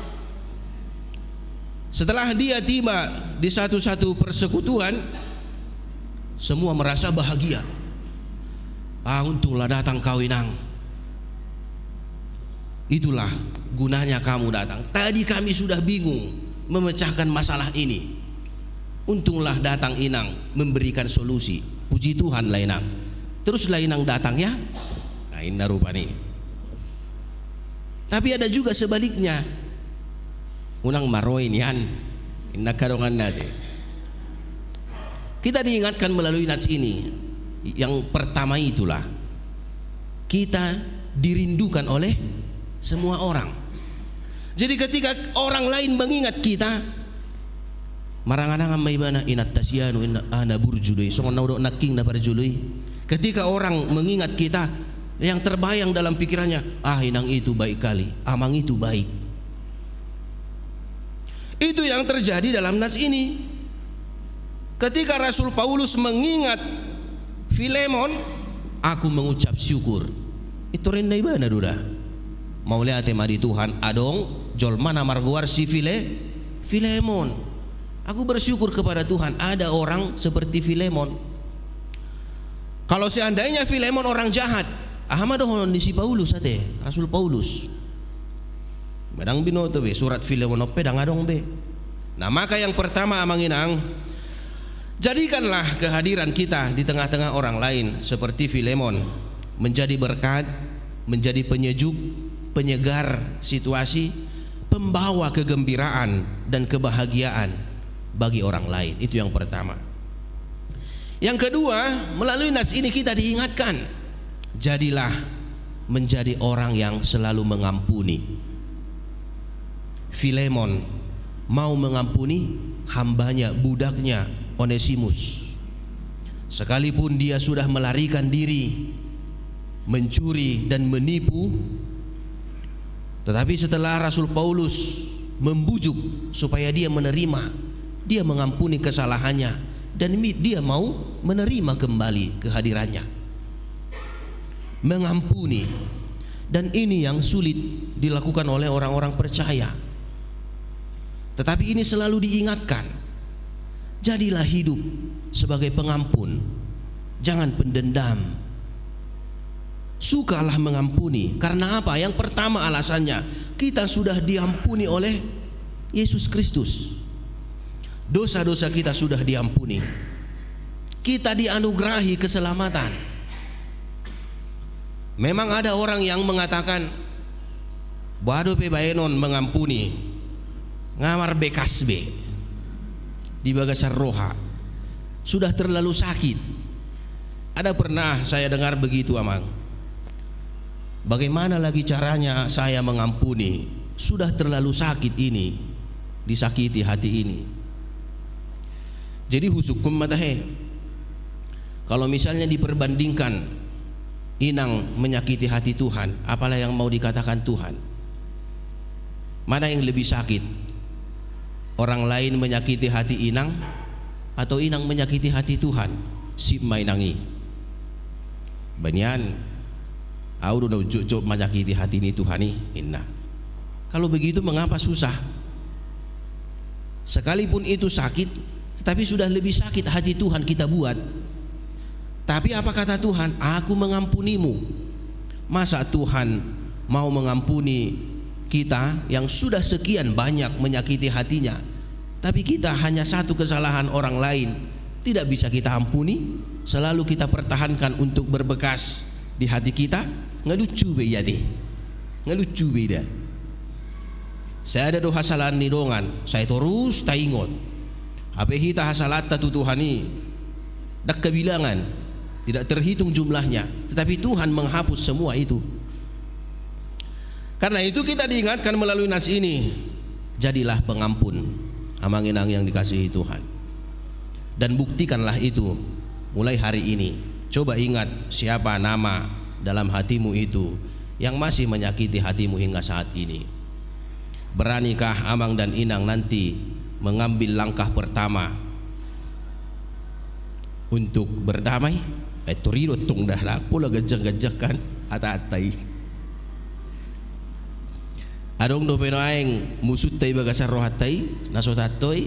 setelah dia tiba di satu-satu persekutuan, semua merasa bahagia. "Ah, untunglah datang kau, inang." Itulah gunanya kamu datang. Tadi kami sudah bingung memecahkan masalah ini. Untunglah datang inang memberikan solusi. Puji Tuhan lah inang. Teruslah inang datang ya. Nah, inna rupani. Tapi ada juga sebaliknya. Unang ma ro i nian. Inna angka dongan nami. Kita diingatkan melalui nats ini. Yang pertama itulah, kita dirindukan oleh semua orang. Jadi ketika orang lain mengingat kita, marangan-angan ma ibana, "Inanta si anu, inna, ah, na burju do i, songon na hudok nangkin na parjolo i." Ketika orang mengingat kita, yang terbayang dalam pikirannya, "Ah, inang itu baik kali, amang itu baik." Itu yang terjadi dalam nats ini. Ketika Rasul Paulus mengingat Filemon, "Aku mengucap syukur." Pintor ninna ibana do da. Mauliate ma di Tuhan, adong jolma na margoar si File-, Filemon. Aku bersyukur kepada Tuhan, ada orang seperti Filemon. Kalau seandainya Filemon orang jahat, aha ma dohonon ni si Paulus ate, Rasul Paulus? Ba ndang binoto be, surat Filemon on pe ndang adong be. Nah, maka yang pertama, amang inang, jadikanlah kehadiran kita di tengah-tengah orang lain seperti Filemon, menjadi berkat, menjadi penyejuk, penyegar situasi, pembawa kegembiraan dan kebahagiaan bagi orang lain. Itu yang pertama. Yang kedua, melalui nats ini kita diingatkan, jadilah menjadi orang yang selalu mengampuni. Filemon mau mengampuni hambanya, budaknya, Onesimus. Sekalipun dia sudah melarikan diri, mencuri, dan menipu, tetapi setelah Rasul Paulus membujuk supaya dia menerima, dia mengampuni kesalahannya, Dan mi-, dia mau menerima kembali kehadirannya. Mengampuni. Dan ini yang sulit dilakukan oleh orang-orang percaya. Tetapi ini selalu diingatkan. Jadilah hidup sebagai pengampun. Jangan pendendam. Sukalah mengampuni. Karena apa? Yang pertama alasannya, kita sudah diampuni oleh Yesus Kristus. Dosa-dosa kita sudah diampuni. Kita dianugerahi keselamatan. Memang ada orang yang mengatakan, "Boha dope baenon mengampuni, nga marbekas be di bagasan roha. Sudah terlalu sakit." Ada pernah saya dengar begitu, Amang. Bagaimana lagi caranya saya mengampuni? Sudah terlalu sakit ini, disakiti hati ini. Jadi husungkun ma tahe. Kalau misalnya diperbandingkan inang menyakiti hati Tuhan, apalah yang mau dikatakan Tuhan? Mana yang lebih sakit? Orang lain menyakiti hati inang, atau inang menyakiti hati Tuhan? Sip ma inang i. Baen nian, au do na unjukjuk manyakiti hati ni Tuhan i, ninna. Kalau begitu, mengapa susah? Sekalipun itu sakit, tetapi sudah lebih sakit hati Tuhan kita buat. Tapi apa kata Tuhan? "Aku mengampunimu." Masa Tuhan mau mengampuni kita yang sudah sekian banyak menyakiti hatinya, tapi kita hanya satu kesalahan orang lain tidak bisa kita ampuni, selalu kita pertahankan untuk berbekas di hati kita? Nga lucu be i ate. Nga lucu be i da. Sada do hasalahan ni dongan, sai torus taingot. Hape hita hasalaanta tu Tuhan i, ndang kebilangan, tidak terhitung jumlahnya, tetapi Tuhan menghapus semua itu. Karena itu kita diingatkan melalui nas ini, jadilah pengampun, amang inang yang dikasihi Tuhan. Dan buktikanlah itu mulai hari ini. Coba ingat siapa nama dalam hatimu itu yang masih menyakiti hatimu hingga saat ini. Beranikah amang dan inang nanti mengambil langkah pertama untuk berdamai? Eh, tor i do tong da, pola ganjang-ganjang kan hata-hata i. Adong dope nuaeng musunta i bagasan rohanta i, na so taanto i.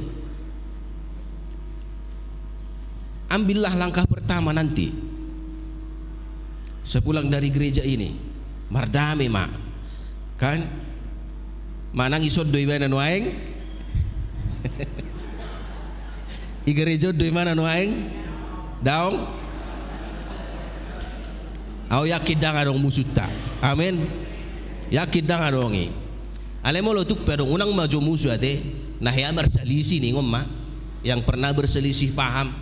Ambillah langkah pertama nanti. Sepulang dari gereja ini, mardame ma. Kan? Manang ison do ibana nuaeng? I gereja on do ibana nuaeng? Daong? Au yakin ndang adong musunta. Amin. Yakin ndang adong i. Alai molo tung pe adong, unang ma jo musu ate. Na hea marselisih ningon ma. Yang pernah berselisih paham.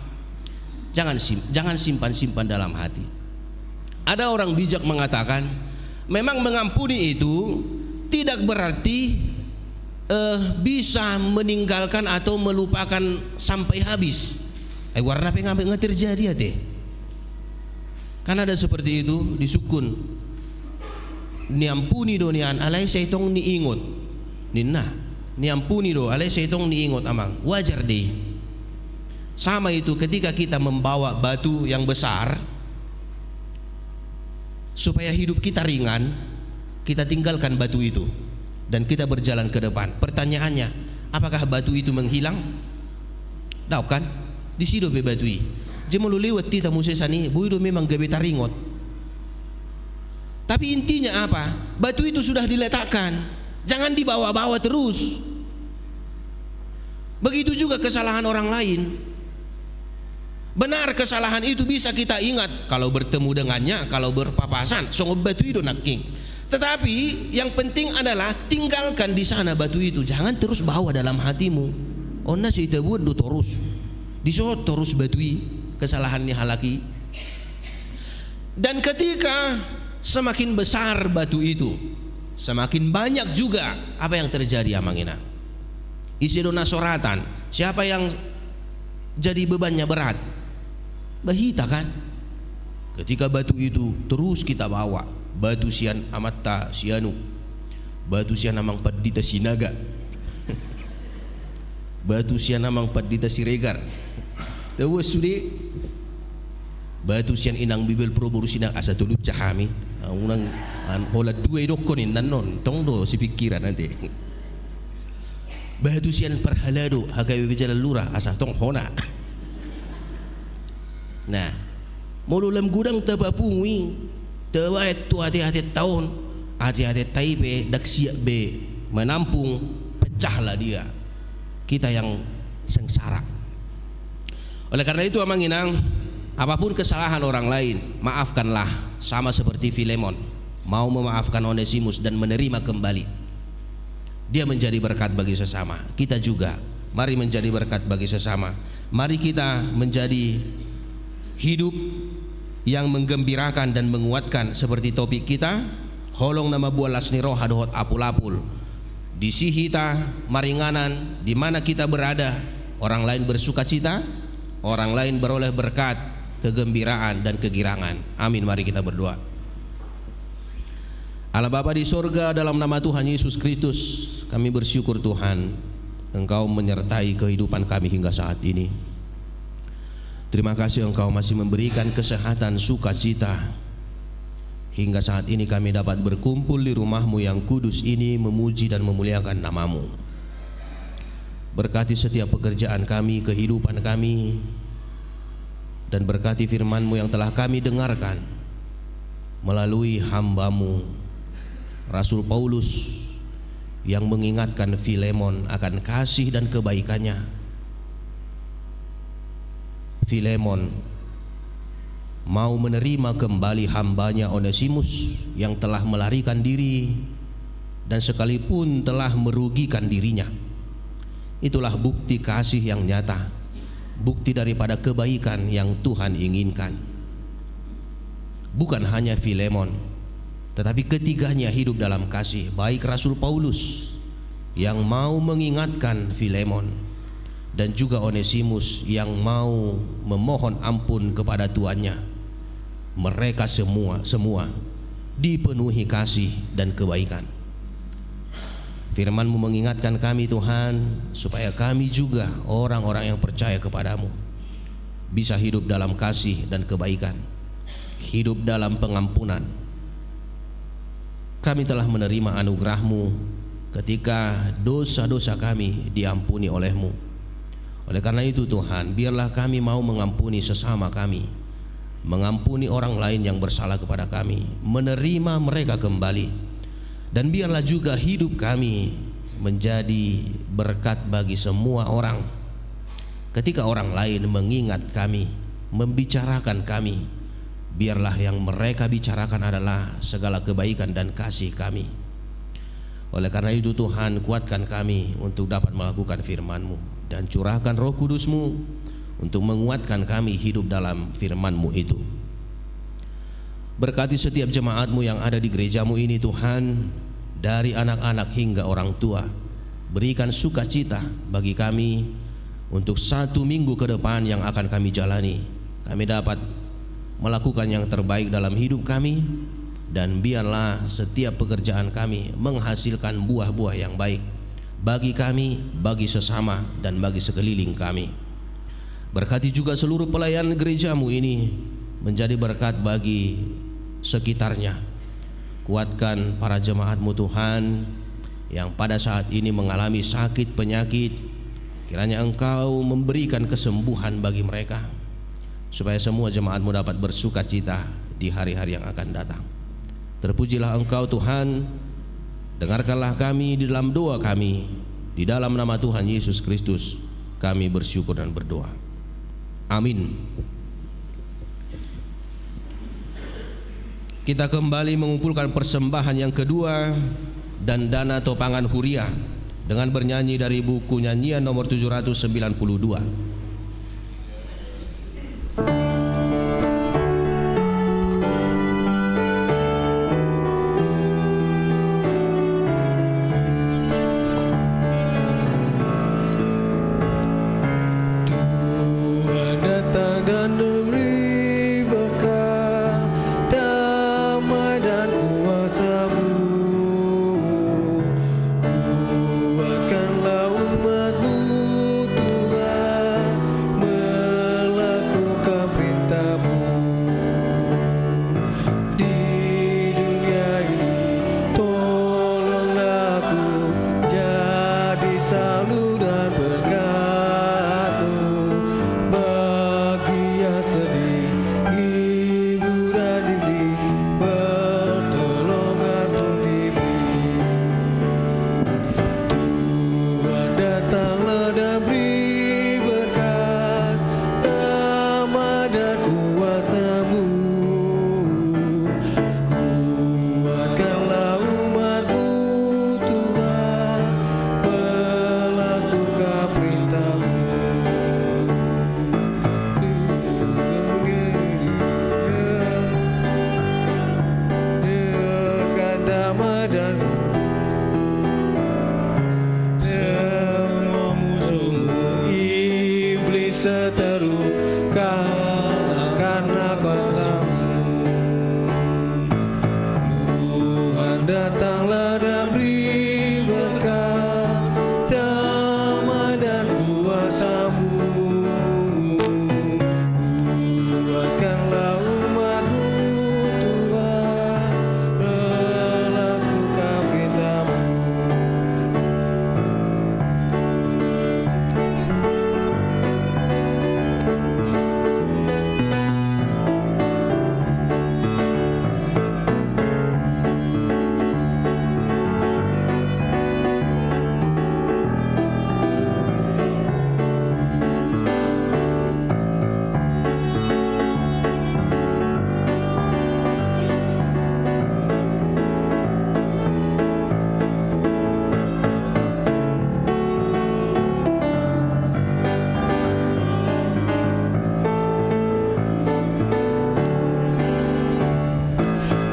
Jangan sim-, jangan simpan-simpan dalam hati. Ada orang bijak mengatakan, memang mengampuni itu tidak berarti, eh, bisa meninggalkan atau melupakan sampai habis. Eh, warna pe nga, nga terjadi ate. Kan ada seperti itu, disungkun. Niampuni do nian, alai sai tong niingot. Ninna, niampuni do, alai sai tong niingot, amang. Wajar dei. Sama itu ketika kita membawa batu yang besar, supaya hidup kita ringan, kita tinggalkan batu itu. Dan kita berjalan ke depan. Pertanyaannya, apakah batu itu menghilang? Daong kan? Disi dope batu i. Jadi molo lewat hita muse sian i, boi do memang gabe taringot. Tapi intinya apa? Batu itu sudah diletakkan. Jangan dibawa-bawa terus. Begitu juga kesalahan orang lain. Benar, kesalahan itu bisa kita ingat kalau bertemu dengannya, kalau berpapasan, songon batu i do nangkin. Tetapi yang penting adalah tinggalkan di sana batu itu, jangan terus bawa dalam hatimu. On na sai tabuat do torus. Disot torus batu i, kesalahan ni halak i. Dan ketika semakin besar batu itu, semakin banyak juga apa yang terjadi, amang inang. Ise do na soratan? Siapa yang jadi bebannya berat? Bah hita kan? Ketika batu itu terus kita bawa, batu sian amanta si Anu, batu sian amang pandita Sinaga, batu sian amang pandita Siregar, Taboan sude. Batu sian inang bibel pro boru sinang asa tolunca hami. Unang, an, holan dua idokkon inna non, tong do sipingkiran ate. Batu sian parhalado H K B P Jalan Lurah asa tong hona. Nah, molo lam godang tapapungu i, tabaen tu ateatenta on, ateatenta i pe ndang siap be menampung, pecahlah dia. Kita yang sengsara. Oleh karena itu, Amang Inang, apapun kesalahan orang lain, maafkanlah, sama seperti Filemon mau memaafkan Onesimus dan menerima kembali. Dia menjadi berkat bagi sesama. Kita juga, mari menjadi berkat bagi sesama. Mari kita menjadi hidup yang menggembirakan dan menguatkan seperti topik kita, holong na mamboan las ni roha dohot apulapul. Disi hita maringanan, di mana kita berada, orang lain bersukacita, orang lain beroleh berkat, kegembiraan, dan kegirangan. Amin. Mari kita berdoa. Allah Bapa di sorga, dalam nama Tuhan Yesus Kristus, kami bersyukur, Tuhan, Engkau menyertai kehidupan kami hingga saat ini. Terima kasih Engkau masih memberikan kesehatan, sukacita. Hingga saat ini kami dapat berkumpul di rumah-Mu yang kudus ini, memuji dan memuliakan nama-Mu. Berkati setiap pekerjaan kami, kehidupan kami, dan berkati firman-Mu yang telah kami dengarkan melalui hamba-Mu, Rasul Paulus, yang mengingatkan Filemon akan kasih dan kebaikannya. Filemon mau menerima kembali hambanya Onesimus yang telah melarikan diri dan sekalipun telah merugikan dirinya. Itulah bukti kasih yang nyata, bukti daripada kebaikan yang Tuhan inginkan. Bukan hanya Filemon, tetapi ketiganya hidup dalam kasih, baik Rasul Paulus yang mau mengingatkan Filemon, dan juga Onesimus yang mau memohon ampun kepada tuannya. Mereka semua, semua dipenuhi kasih dan kebaikan. Firman-Mu mengingatkan kami, Tuhan, supaya kami juga orang-orang yang percaya kepada-Mu bisa hidup dalam kasih dan kebaikan, hidup dalam pengampunan. Kami telah menerima anugerah-Mu ketika dosa-dosa kami diampuni oleh-Mu. Oleh karena itu, Tuhan, biarlah kami mau mengampuni sesama kami, mengampuni orang lain yang bersalah kepada kami, menerima mereka kembali. Dan biarlah juga hidup kami menjadi berkat bagi semua orang. Ketika orang lain mengingat kami, membicarakan kami, biarlah yang mereka bicarakan adalah segala kebaikan dan kasih kami. Oleh karena itu, Tuhan, kuatkan kami untuk dapat melakukan firman-Mu, dan curahkan Roh Kudus-Mu untuk menguatkan kami hidup dalam firman-Mu itu. Berkati setiap jemaat-Mu yang ada di gereja-Mu ini, Tuhan, dari anak-anak hingga orang tua. Berikan sukacita bagi kami untuk satu minggu ke depan yang akan kami jalani. Kami dapat melakukan yang terbaik dalam hidup kami, dan biarlah setiap pekerjaan kami menghasilkan buah-buah yang baik bagi kami, bagi sesama, dan bagi sekeliling kami. Berkati juga seluruh pelayan gereja-Mu ini menjadi berkat bagi sekitarnya. Kuatkan para jemaat-Mu, Tuhan, yang pada saat ini mengalami sakit penyakit. Kiranya Engkau memberikan kesembuhan bagi mereka, supaya semua jemaat-Mu dapat bersukacita di hari-hari yang akan datang. Terpujilah Engkau, Tuhan. Dengarkanlah kami di dalam doa kami. Di dalam nama Tuhan Yesus Kristus, kami bersyukur dan berdoa. Amin. Kita kembali mengumpulkan persembahan yang kedua dan dana topangan huria dengan bernyanyi dari buku nyanyian nomor tujuh ratus sembilan puluh dua. Tuhan datang dan memberi berkat, damai dan kuasa-Mu. Kuatkanlah umat-Mu, Tuhan, kuasa-Mu. Tuhan, datanglah dan beri berkat, damai dan kuasa-Mu. Kuatkanlah umat-Mu, Tuhan, melakukan perintah-Mu.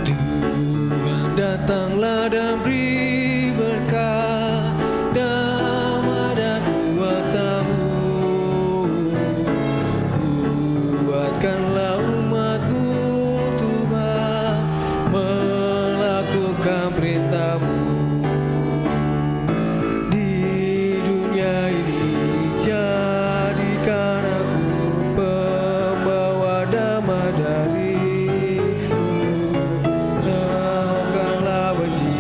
Tuhan, datanglah dan beri berkat, damai dan kuasa-Mu. Kuatkanlah umat-Mu, Tuhan, melakukan perintah-Mu. Di dunia ini jadikan aku pembawa damai dari-Mu. Rontangkanlah benci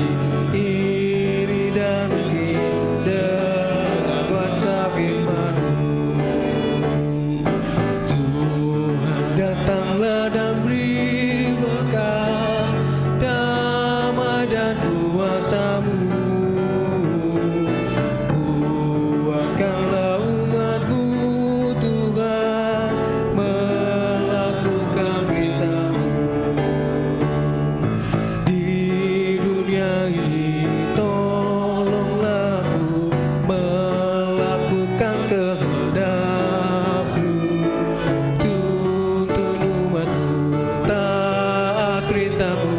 iri dan dengki dengan kuasa firman-Mu. Tuhan, datanglah dan beri berkat, damai dan kuasa-Mu. Kuatkanlah umat-Mu, Tuhan, melakukan perintah-Mu. Di dunia ini tolonglah aku melakukan kehendak-Mu. Tuntun umat-Mu taat perintah-Mu,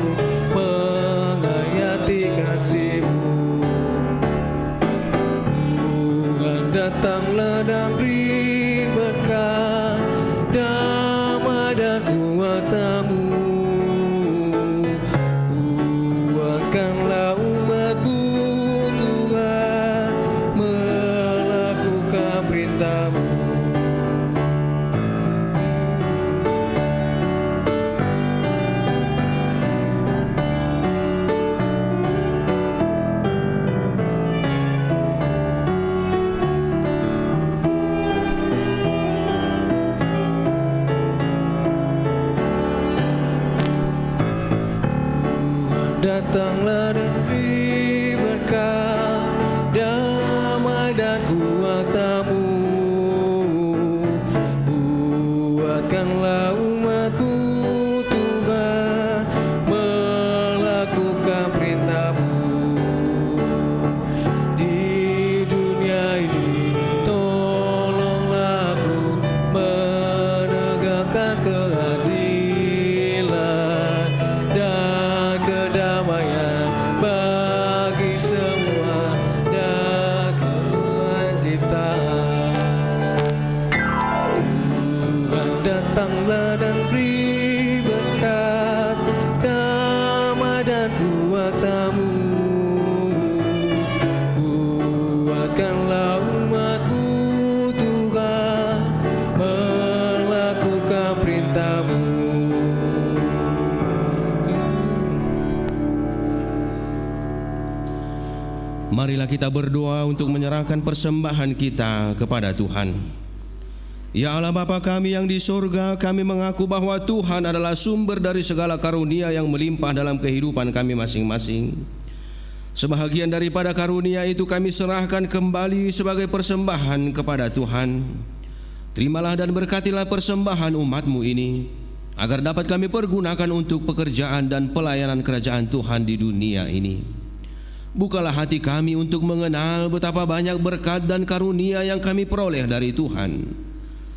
menghayati kasih-Mu. Tuhan, datanglah dan beri berkat, damai dan kuasa-Mu. Kuatkanlah umat-Mu, Tuhan, melakukan perintah-Mu. Tuhan, datanglah dan beri berkat, damai dan kuasa-Mu. Kuatkanlah umat-Mu, Tuhan, melakukan perintah-Mu. Di dunia ini tolonglah aku menegakkan keadilan dan kedamaian bagi semua dan keluhan ciptaan. Tuhan, datanglah dan beri berkat, damai dan kuasa-Mu. Kuatkanlah umat-Mu, Tuhan, melakukan perintah-Mu. Marilah kita berdoa untuk menyerahkan persembahan kita kepada Tuhan. Ya Allah Bapa kami yang di surga, kami mengaku bahwa Tuhan adalah sumber dari segala karunia yang melimpah dalam kehidupan kami masing-masing. Sebahagian daripada karunia itu kami serahkan kembali sebagai persembahan kepada Tuhan. Terimalah dan berkatilah persembahan umat-Mu ini, agar dapat kami pergunakan untuk pekerjaan dan pelayanan kerajaan Tuhan di dunia ini. Bukalah hati kami untuk mengenal betapa banyak berkat dan karunia yang kami peroleh dari Tuhan,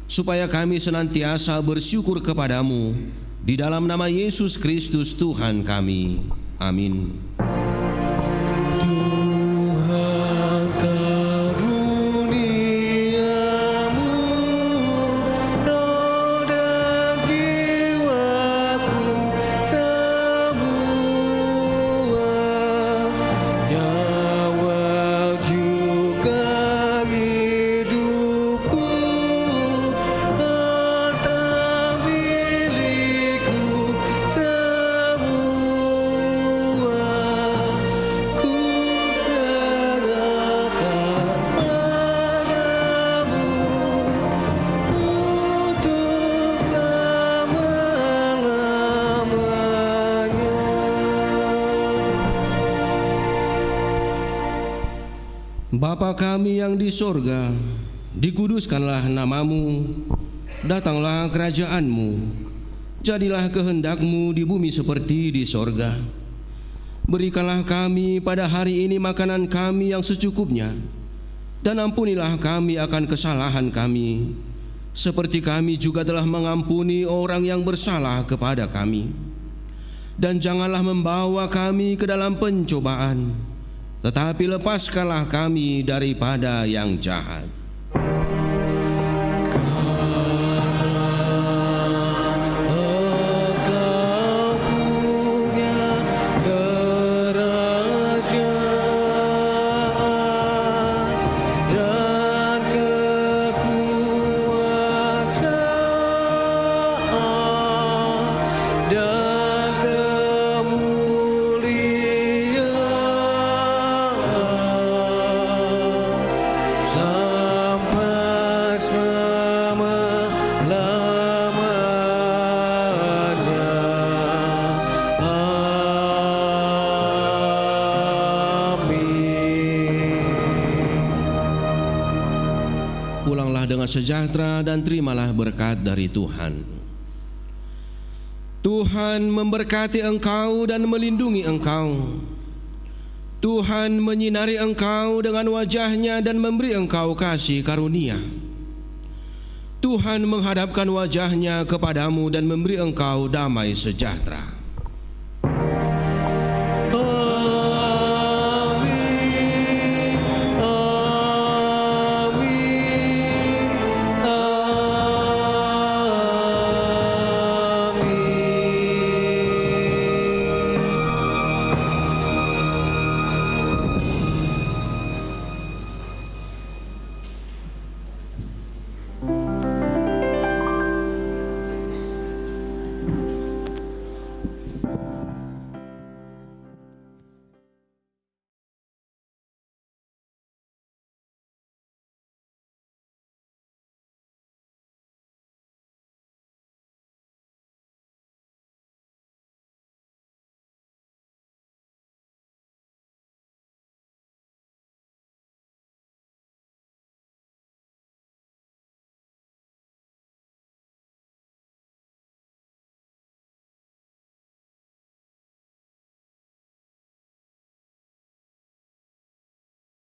supaya kami senantiasa bersyukur kepada-Mu, di dalam nama Yesus Kristus Tuhan kami. Amin. Tuhan, karuniamu roh dan jiwa Bapa kami yang di sorga, dikuduskanlah nama-Mu, datanglah kerajaan-Mu, jadilah kehendak-Mu di bumi seperti di sorga. Berikanlah kami pada hari ini makanan kami yang secukupnya, dan ampunilah kami akan kesalahan kami, seperti kami juga telah mengampuni orang yang bersalah kepada kami. Dan janganlah membawa kami ke dalam pencobaan, tetapi lepaskanlah kami daripada yang jahat. Karena Engkau punya kerajaan dan kekuasaan dan kemuliaan sampai selama-lamanya. Amin. Pulanglah dengan sejahtera dan terimalah berkat dari Tuhan. Tuhan memberkati engkau dan melindungi engkau. Tuhan menyinari engkau dengan wajah-Nya dan memberi engkau kasih karunia. Tuhan menghadapkan wajah-Nya kepadamu dan memberi engkau damai sejahtera.